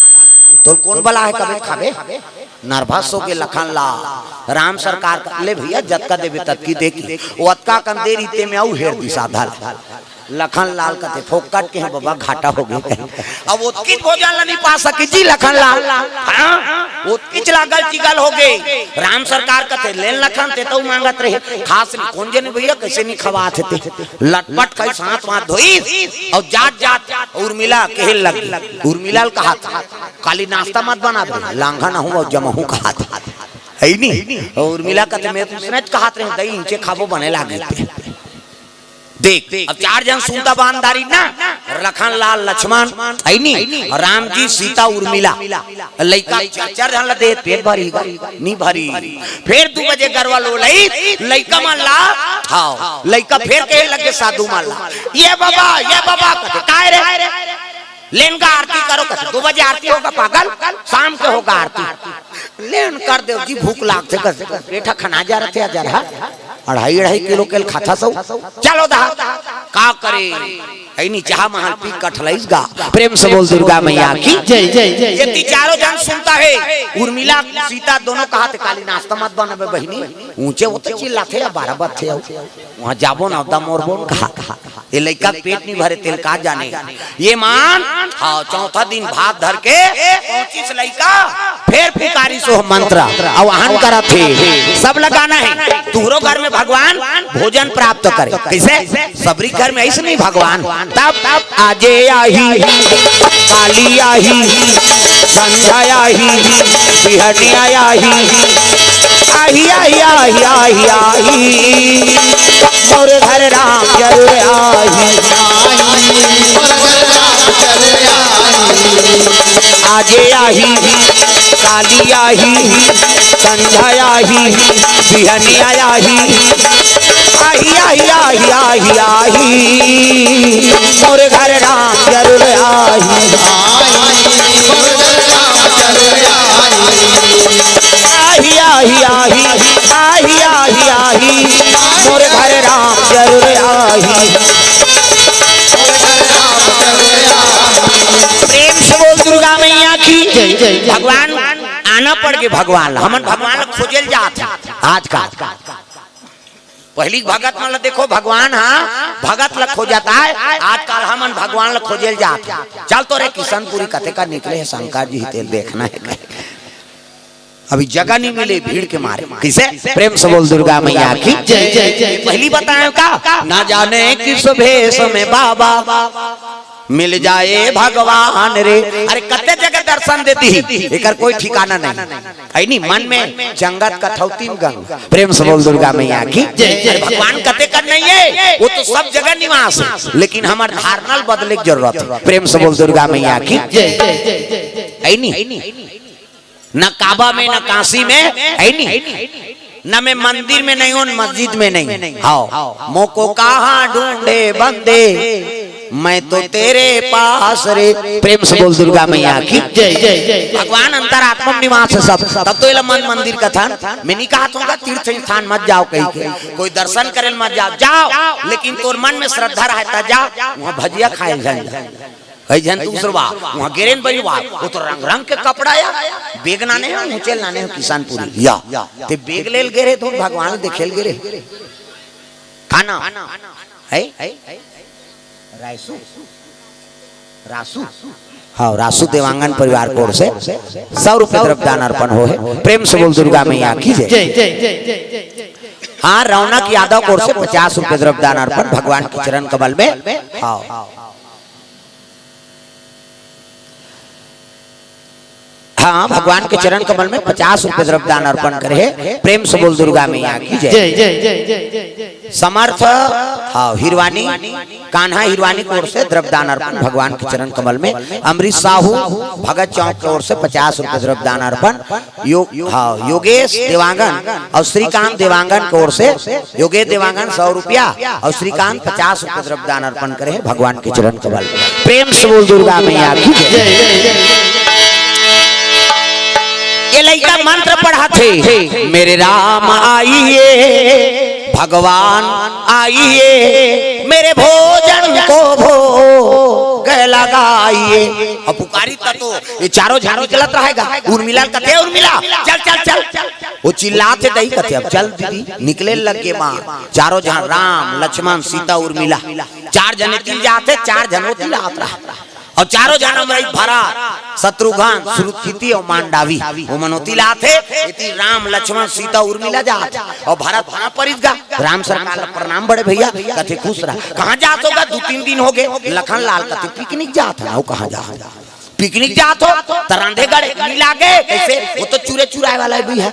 तोल कोन बलाहे कबे खाबे? नर्वस होगे लखन लाल। राम सरकार कथे, ले भैया, जतका देबे ततकी दे के। वो अतका कन दे रहिते में अउ हेर दिस आधा ला। लखन लाल कथे, फोकट के हे बबा, घाटा होगे। अब ओतकीच भोजन ला नी पा सके जी लखन लाल। हाँ, ओतकीच ला गल चिगल होगे। राम सरकार कथे, ले न लखन, ते तो मांगत रहे। खास नी, कोन जने भैया, कइसे नी खवाथे ते। लटपट कइस हाथ वाथ धोइस, अउ जात जात उर्मिला केहे लगी। उर्मिला ल कहाथे, काली नाश्ता मत बनाबे, लांघा न हूँ अउ जमहूँ कहाथे। अइ नी? अउ उर्मिला कथे, मैं तो उसने च कहात रहे, दई इंचे खाबो बने लागे ते। देख, अब चार झन सुनता बांधारी ना, लखन लाल, लक्ष्मण, अइ नी? अउ राम जी, सीता, उर्मिला। लइका चार चार झन ला दे, पेट भरी गा? नी भरी। फेर दू बजे गरवा लोलइस, लइका मन ला, हाँ, लइका फेर कहे लगे साधु मन ला, ये बबा, ये बबा, कथे, काय रे? ले न गा आरती करो, कथे, दू बजे आरती होगा पागल, शाम के होगा आरती। ले न कर देव जी, भूख लागथे, कथे, पेट ह खना जा रथे, अजरहा, अढ़ाई, अढ़ाई किलो के ल खाथा सौ, चलो दहा, का करे? अइ नी, चहा महल पी कठलइस गा। प्रेम से बोल दुर्गा मैया की जय, जय, जय, ये जय। ती चारों झन सुनता हे, उर्मिला, सीता दोनों कहाथे, काली नाश्ता मत बनाबे बहिनी, ऊंचे होते चिल्लाथे या बारह बजथे, वहाँ जाबो ना, दम ओरबो न कहा, कहा। ये लइका के पेट नी भरे, तेल का जाने। ये मन, हाँ, चौथा दिन भात धर के पहुंचिस लइका, फेर पुकारिस ओ मंत्र, आवाहन करत हे। सब ला गाना हे, तुहरो घर में भगवान भोजन प्राप्त करे। कइसे? सबरी घर में अइसने भगवान। तब, तब आजे आही, काली आही, संझा आही, बिहनिया आही, आही, आही, आही, आही, आही, मोर घर राम जरूर आही। आजे आही, काली आही, संझा आही, बिहनिया आही, आही, आही, आही, आही, आही, मोर घर राम जरूर आही। आही, आही, आही, आही, आही, आही, मोर घर राम जरूर आही। प्रेम से बोल दुर्गा मैया की जय, जय, जय। भगवान आना पड़ भगवान ला, हमन भगवान ला खोजे ल जात हन आजकल। पहिली भगत मन ला देखो, भगवान ह भगत ला खोजत हे, आजकल हमन भगवान ला खोजे ल जात हन। चल तो रे किशनपुरी, कते का निकले हे शंकर जी, तेल देखना हे कहे। अभी जगह नहीं मिले भीड़ के मारे। किसे? प्रेम से बोल दुर्गा मैया की जय। पहिली बताए का, ना जाने किस भेष में बाबा मिल जाए भगवान रे। अरे कते जगह दर्शन दे दिही, एकर कोई ठिकाना नहीं। है नी, मन में जंगत कथौती में गंग। प्रेम से बोल दुर्गा मैया की जय। अरे भगवान कते कर नहीं है, वो तो सब जगह निवास है, लेकिन हमर धारणा ल बदले के जरूरत है। प्रेम से बोल दुर्गा मैया की जय। है नी, न काबा में, न काशी में, है नी, न मैं मंदिर में नहीं हूँ, न मस्जिद में नहीं। हाँ, मोको कहाँ ढूंढे बंदे, मैं तो तेरे पास रे। प्रेम से बोल दुर्गा मैया की जय। भगवान अंतरात्मा में निवास है सब। तब तो एला मन मंदिर कथन। मैं नहीं कहा तुमका तीर्थ स्थान मत जाओ कहीं के, कोई दर्शन करे मत जाओ, जाओ, लेकिन तोर मन में श्रद्धा रहे त जा, वहाँ भजिया खाए झन जा। कई झन दूसर बा, वहाँ गेरेन बई बा, वो तो रंग रंग के कपड़ा या, बेग नाने हो, मुचेल नाने हो, किशनपुरी या। ते बेग लेल गेरे तो भगवान देखेल गेरे। खाना है? रासू? रासू? हाँ, रासू देवांगन परिवार की ओर से सौ रुपये द्रव्य दान अर्पण हो है। प्रेम से बोल दुर्गा मैया की जय। हाँ, रौनक यादव की ओर से पचास रुपये द्रव्य दान अर्पण भगवान के चरण कमल में। हाँ। हाँ, भगवान के चरण कमल में पचास रुपये द्रव्य दान अर्पण करे हे। प्रेम से बोल दुर्गा मैया की जय। जय, जय, जय, जय, जय, जय, जय। समर्थ, हाँ, हिरवानी, कान्हा हिरवानी की ओर से द्रव्य दान अर्पण भगवान के चरण कमल में। अमरीश साहू, भगत चौक की ओर से पचास रुपये द्रव्य दान अर्पण। यो-, हाँ, योगेश देवांगन और श्रीकांत देवांगन की ओर से योगेश देवांगन सौ रुपया और श्रीकांत पचास रुपये द्रव्य दान अर्पण करे हे भगवान के चरण कमल। प्रेम से बोल दुर्गा मैया की जय। ये लइका मंत्र पढ़त हे, मेरे राम आइए, भगवान आइए, मेरे भोजन को भोग लगाइए। अब पुकारी त तो ये चारों झन निकलत रहेगा, उर्मिला कथे, उर्मिला चल, चल, चल। वो चिल्लात हे, दई कथे, अब चल दीदी, निकले लगे माँ। चारों झन, राम, लक्ष्मण, सीता, उर्मिला, चार झन एती ल जात हे, चार झन ओती ल आत रहा। और चारों झन हमर भरत, शत्रुघ्न, श्रुतकीर्ति और मांडवी, वो मन ओती ल आत हे, एती राम, लक्ष्मण, सीता, उर्मिला जात हे। और भरत वहाँ परिस गा, राम सरकार ला प्रणाम बड़े भैया, कथे खुश रहा। कहाँ जात हो गा? दू तीन दिन हो गए। लखन लाल कथे पिकनिक जात हे ना, वो कहाँ जात हे? पिकनिक जात हो त रांधे गढ़े नी लागे, कैसे? वो तो चूरे चुराए वाला भी है।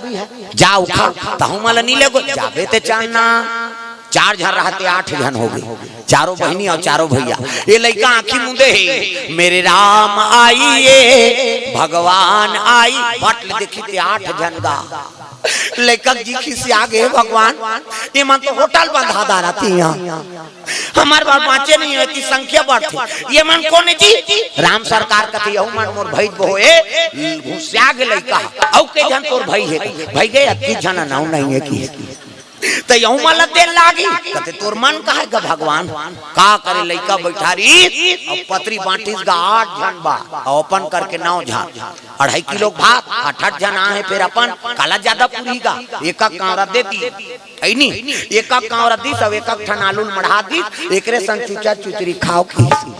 जाओ खा, तहु मला नी लेगो, जाबे ते चांदना। चार झन रहते, आठ झन हो गए, चारों बहिनी और चारों भैया। ये लइका आँखी मुंदे हे, मेरे राम आइए, भगवान आई, बट ले देखी ते आठ झन गा। लइका जी खिसिया गे, भगवान, ये मन तो होटल बंधा डारत हे यहाँ। हमर बर बाँचे नहीं हे कि संख्या बढ़थे। ये मन कोन जी? राम सरकार कथे, यहू मन मोर भई बहोए, घुसिया गे लइका। अउ के झन तोर भई हे? भई गे अतकी झन अनाऊ नहीं हे कि। त यहू मन ल दे लागी। कथे, तोर मन कहे गा भगवान? का करे, लइका बैठा रहिस, अब पतरी बांटिस गा आठ झन बर, अउ अपन करके नौ झन। अढ़ाई किलो भात, आठ आठ झन आहे, फेर अपन काला जादा पुरही गा, एक एक कांवरा दे दी। है नी? एक एक कांवरा दिस अउ एक एक ठन आलू ल मढ़ा दिस, एकरे संग चुचा चुचरी खाव किहिस।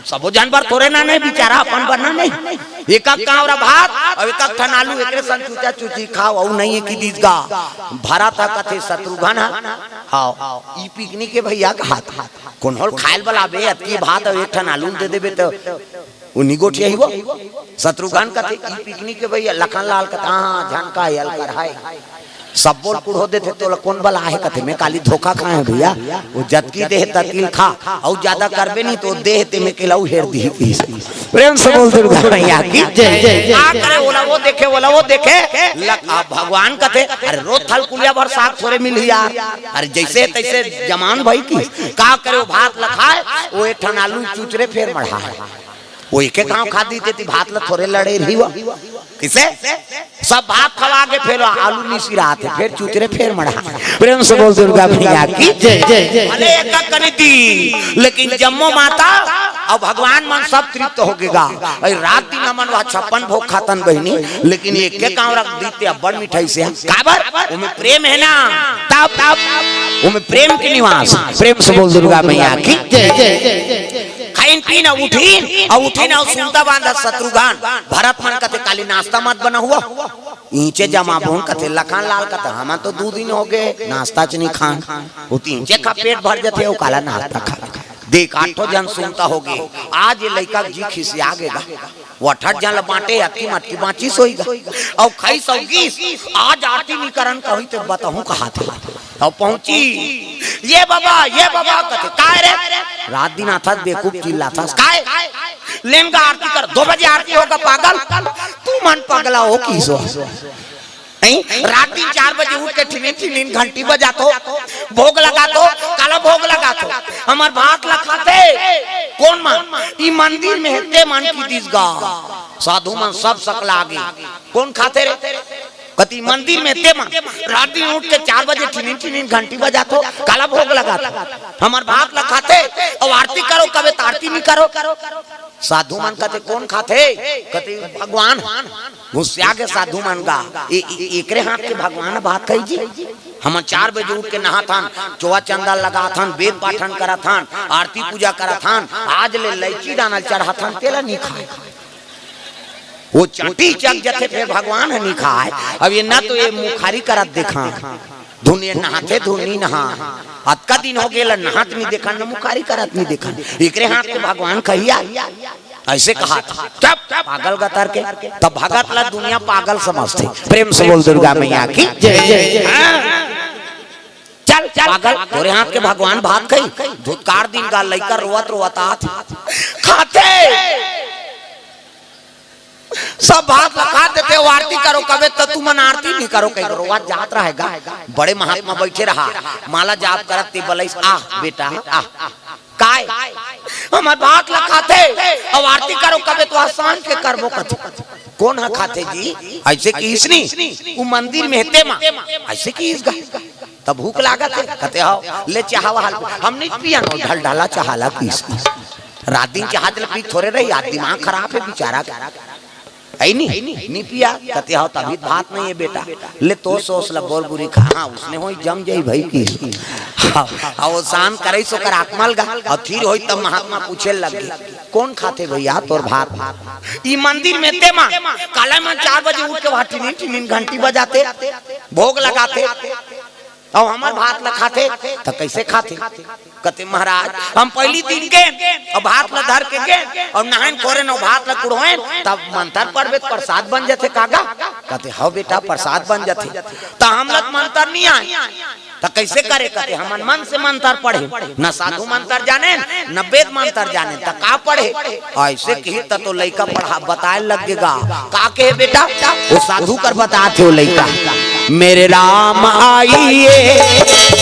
सबो झन बर थोरे ना नहीं, बिचारा अपन बर ना नहीं। एक एक कांवरा भात अउ एक एक ठन आलू, एकरे संग चुचा चुचरी खाव, अउ नहीं हे कि दिस गा। भरत ह कथे, शत्रुघ्न ह, हाँ, ई पिकनिक हे भैया कहात। कोन होल खायल बला बे, अतकी भात अउ एक ठन आलू ल दे देबे त उन्हीं गोठिया ही वो। शत्रुघ्न कथे, "ई पिकनिक हे भैया।" लखन लाल कथे, "हाँ, झन का यल कर है। सब बोल कुढ़ो देथे, तोला कोन बला हे?" कथे, "मैं काली धोखा खाए हूँ भैया, वो जतकी देहे ततकी ल खा, अउ जादा करबे नहीं तो देहे ते में केला उहेर दिही।" प्रेम से बोल दुर्गा मैया की जय, जय, जय। आ करे ओला वो देखे, ओला वो देखे, लख-, आ, भगवान कथे, "अरे रोज थलकुलिया भर साग थोरे मिलही यार, अरे जैसे तैसे जमान भई कि।" का करे वो भात ल खाए, वो एक ठन आलू चुचरे फेर मढ़ाए। वो एके घांव खा दी तेती भात ल थोरे लड़े रही वो। किसे? सब भात खवा के फेर आलू मिसी रहत हे, फेर चुचरे फेर मढ़ा। प्रेम से बोल दुर्गा मैया की जय, जय, जय। भले एक कनी दी, लेकिन जम्मो माता अउ भगवान मन सब तृप्त होगे गा। अरे रात दिन हमन वह छप्पन भोग खातन बहिनी, लेकिन एक के कांवरा के दीते अब्बड़ मिठाई से। काबर? ओमे प्रेम हे ना। तब, तब ओमे प्रेम के निवास। प्रेम से बोल दुर्गा मैया की जय। खाइन पीन अउ उठिन, अउ उठिन अउ सुनता बांधा शत्रुघ्न, भरत मन कथे काली नाश्ता मत बना हुआ। ईंचे जमा बोन कथे लखन लाल कथे, हम तो दू दिन होगे नाश्ता च नहीं खान। वो तीन चे खा पेट भर जथे, वो काला नाश्ता खा। देख, आठो जन सुनता होगे, आज ये लइका जी खिसिया गे गा। वो अठठ जन ल बांटे, अतकी मटकी बांचिस होई गा। अउ खाइस अउ गीस, आज आरती नी करन कही ते बताहूं कहाथे। अउ पहुंची, "ये बाबा, ये बाबा," कथे, "काय रे? रात दिन आथस बेवकूफ चिल्लाथस, काय? लेन गा आरती कर, दो बजे आरती होगा पागल, तू मन पगला हो किसो।" नहीं, रात दिन चार बजे उठ के ठिनिन ठिनिन घंटी बजाथो, भोग लगाथो, काला भोग लगाथो, हमर भात ल खाथे। कोन मन? ई मंदिर में हे ते मन किहिस गा। साधु मन सब सकला गे। कोन खाथे रे? कथे मंदिर में हे ते मन। रात दिन उठ के चार बजे ठिनिन ठिनिन घंटी बजाथो, काला भोग लगाथो, हमर भात ल खाथे, अउ आरती करो कबे त आरती नी करो। साधु मन कथे कोन खाथे? कथे भगवान। गुस्सिया गे साधु मन गा, ए-, ए-, एकरे हाथ के भगवान भात खाही जी। हमन चार बजे उठ के नहाथन, चोवा चंदा लगाथन, वेद पाठन करथन, आरती पूजा करथन, आज ले लइची दाना चढ़ाथन, तेला नी खाय। वो चाटी चक जथे, फेर भगवान ह नी खाय। अब ये ना तो ये मुखारी करत देखा, धुन ये नहाथे, धुन नी नहा। अतका दिन होगे ल नहात नी देखन, न मुखारी करत नी देखन। एकरे हाथ के भगवान खाही। अइसे कहा, "चुप, पागल गतर के।" तब भगत ला दुनिया पागल समझथे। प्रेम से बोल दुर्गा मैया की जय। हाँ। चल, चल, पागल, तोरे हाथ के भगवान भात खाही। धुतकार दिन गा लइका रोवत रोवत आत खाथे। सब भात ल खा देथे, अउ आरती करो कबे त तुमन आरती नी करो, कहि रोवत जात रहे गा। बड़े महात्मा बइठे रहा, माला जाप करत ते बलइस, "आह बेटा, आह।" "काय?" "हमर भात ल खाथे, अउ आरती करो कबे त सांझ के करबो कथे।" "कोन ह खाथे जी?" अइसे किहिस नी, "उ मंदिर में हे ते मन।" अइसे किहिस गा। "त भूख लागत हे?" कथे, "हव।" "ले चाहा वहा।" "हम नी पियन ओ ढलढला चाहा ला," किहिस। रात दिन चाहा ल पी थोरे रही, आज दिमाग खराब हे बिचारा के। "हे नी, नी पिया।" कथे, "हव, तभी भात नहीं हे बेटा।" "ले तो सोस ला बोर बुरी खा।" "हाँ, उसने होई जम जाई भाई की।" हाँ, अवसान करइस ओकर आत्मा ल गा, अउ फिर होई तब महात्मा पूछे लग गे, "कोन खाथे भइया तोर भात?" "ई मंदिर में हे ते मन, काला मन चार बजे उठ के वहा टिनिन टिनिन घंटी बजाथे, भोग लगाथे, अउ हमर भात ल खाथे, त कइसे खाथे?" कथे, "महाराज, हम पहिली दिन गेन, अउ भात ल धर के गेन, अउ नहायन खोरेन, अउ भात ल कुड़ोएन, तब मंतर पढ़बे त प्रसाद बन जथे का गा?" कथे, "हव बेटा, प्रसाद बन जथे।" "त हमला त मंतर नी आय, त कइसे करे?" कथे, "हमन मन से मंतर पढ़ेन, न साधु मंतर जानेन, न वेद मंतर जानेन, त का पढ़े?" अइसे किहिस त तो लइका पढ़ा बताय लग गे गा। का कहे बेटा? वो साधु कर बताथे वो लइका, "मेरे राम आइए,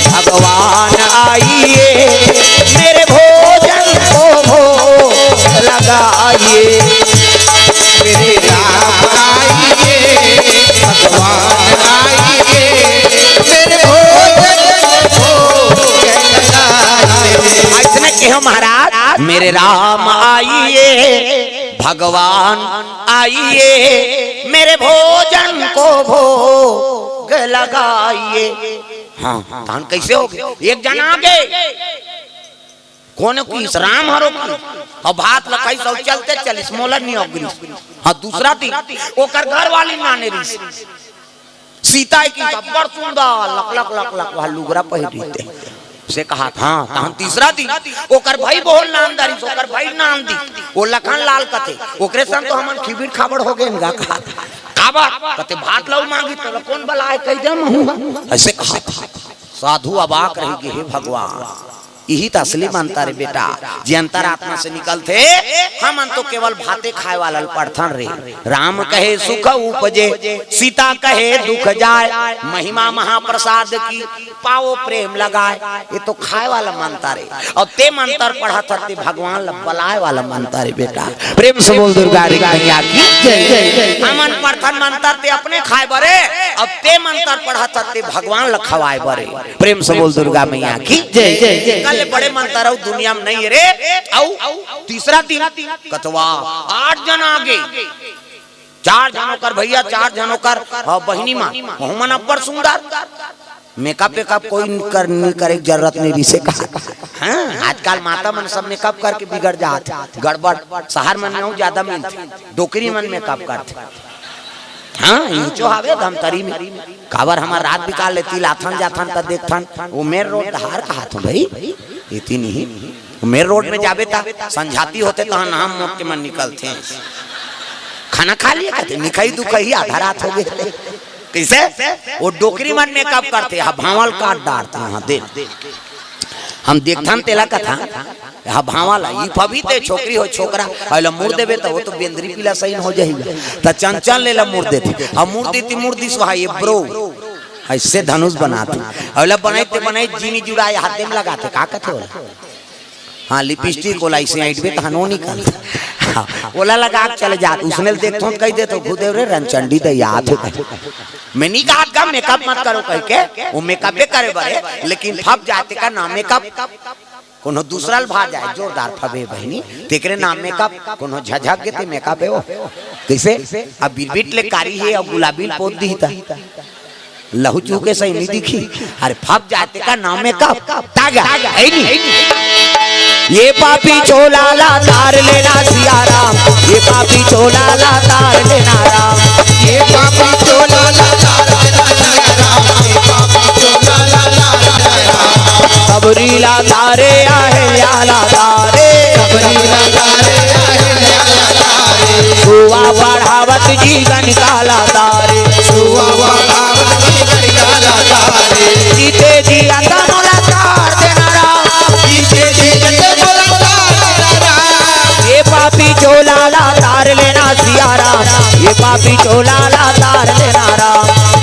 भगवान आइए, मेरे भोजन को भोग लगाइए।" मेरे राम आइए, भगवान आइए, मेरे भोजन को भोग लगाइए। अइसने कहो महाराज, "मेरे राम आइए, भगवान आइए, मेरे भोजन को भोग लगाइए।" हाँ, तहन कइसे होगे? एक जन आगे, कोन किहिस? राम हरो किहिस। अउ भात ल खाइस अउ चलते चलिस, मोला नी अगरिस। हाँ, दूसरा दिन ओकर घरवाली नाने रिहिस। सीता हे कि अब्बड़ सुंदर, लक लक लक लक, वह लुगरा पहिरे रहिथे। से कहा, हाँ, तहन तीसरा दिन ओकर भाई बहू ल नान डारिस, ओकर भाई ल नान दिस, वो लखन लाल कथे, ओकरे संग तो हमन खिबिर खाबड़ हो गेन गा कहा। काबर? कथे भात लऊ मांगी, तोला कोन बलाय, कहि दे महूं। अइसे कहा। साधु अबाक रहि गे, हे भगवान, इही त असली मंतर ए बेटा, जे अंतरात्मा से निकलथे। हमन तो केवल भाते खाय वाला ल पढ़थन रे। राम कहे सुख उपजे, सीता कहे दुख जाय, महिमा महाप्रसाद की, पावो प्रेम लगाय। ये तो खाय वाला मंतर ए, अउ ते मंतर पढ़त हस ते भगवान ल बलाय वाला मंतर ए बेटा। प्रेम से बोल दुर्गा रे मैया की जय। हमन पढ़थन मंतर ते अपने खाय बर ए, अउ ते मंतर पढ़त हस ते भगवान ल खवाय बर ए। प्रेम से बोल दुर्गा मैया की जय। ले बड़े मंतर अउ दुनिया में नहीं रे। अउ तीसरा दिन कथवा आठ जन आगे, चार झन ओकर भैया, चार झन ओकर, हाँ, बहिनी मन, वहू मन अब्बड़ सुंदर। मेकअप वेकअप कोई कर, नहीं करे के जरूरत नहीं रिसे का। हाँ, आजकल माता मन सब मेकअप करके बिगड़ जात, गड़बड़। शहर मन में अउ ज्यादा मिलथे, डोकरी मन मेकअप करथे। हाँ, इंचो हावे धमतरी में। काबर हमर रात बिकाल ले तिलाथन जाथन त देखथन, वो मेन रोड धार कहात हो भाई, इतनी ही। मेन रोड में जाबे त संझाती होथे त नाम मोट के मन निकलथे। खाना खा लिए कहते, निकही दुकही आधा रात हो गए। कैसे? वो डोकरी मन मेकअप करथे, हा भांवल काट डारथे, हाँ देख। हम देखथन तेला कथा, हा भांवल, ई फबही ते छोकरी हो छोकरा, अइला मुड़ देबे त वो तो बेंदरी पीला सही हो जाही। त चंचल ले ला मुड़ देथे, हा मुड़ देती मुड़ दिस वहा ये ब्रो, अइसे धनुष बनाथे, अइला बनाई ते बनाई जीनी जुड़ाए हाथे में लगाथे, का कथे ओला? हाँ, लिपस्टिक ओला अइसे ऐंठबे तहन वो निकल। हाँ, ओला लगा के चले जात, उसने देखथों त कहि देथों, "गुरुदेव रे, रंचंडी त याद हे।" मैं नहीं कहा का मेकअप मत करो कह के, वो मेकअपे करे बरे, लेकिन फब जाते का नाम मेकअप, कोनो दूसरा ल भा जाए, जोरदार फबे बहिनी, तेकरे नाम मेकअप, कोनो झझक के ते मेकअप हे वो। कैसे? अब बिरबिट ले कारी हे अउ गुलाबी ल पोत दिही त लहू चूके सही नहीं दिखी। अरे फब जाते का नाम मेकअप, तागा, है नहीं? ये पापी चोला ला तार लेना सिया राम, ये पापी चोला ला तार लेना राम। ये पापी चोला ला तार लेना राम, ये पापी चोला ला तार लेना राम। सबरी ला तारे, अहिल्या ला तारे, सबरी ला तारे, अहिल्या ला तारे। सुवा बढ़ावत जीवन काला तारे, सुवा बढ़ावत जीवन काला तारे। जीते जी अंत मुलाकार देना राम, जीते जी अंत मुलाकार देना राम। ये पापी चोला ला तार लेना सिया राम, ये पापी चोला ला तार लेना राम।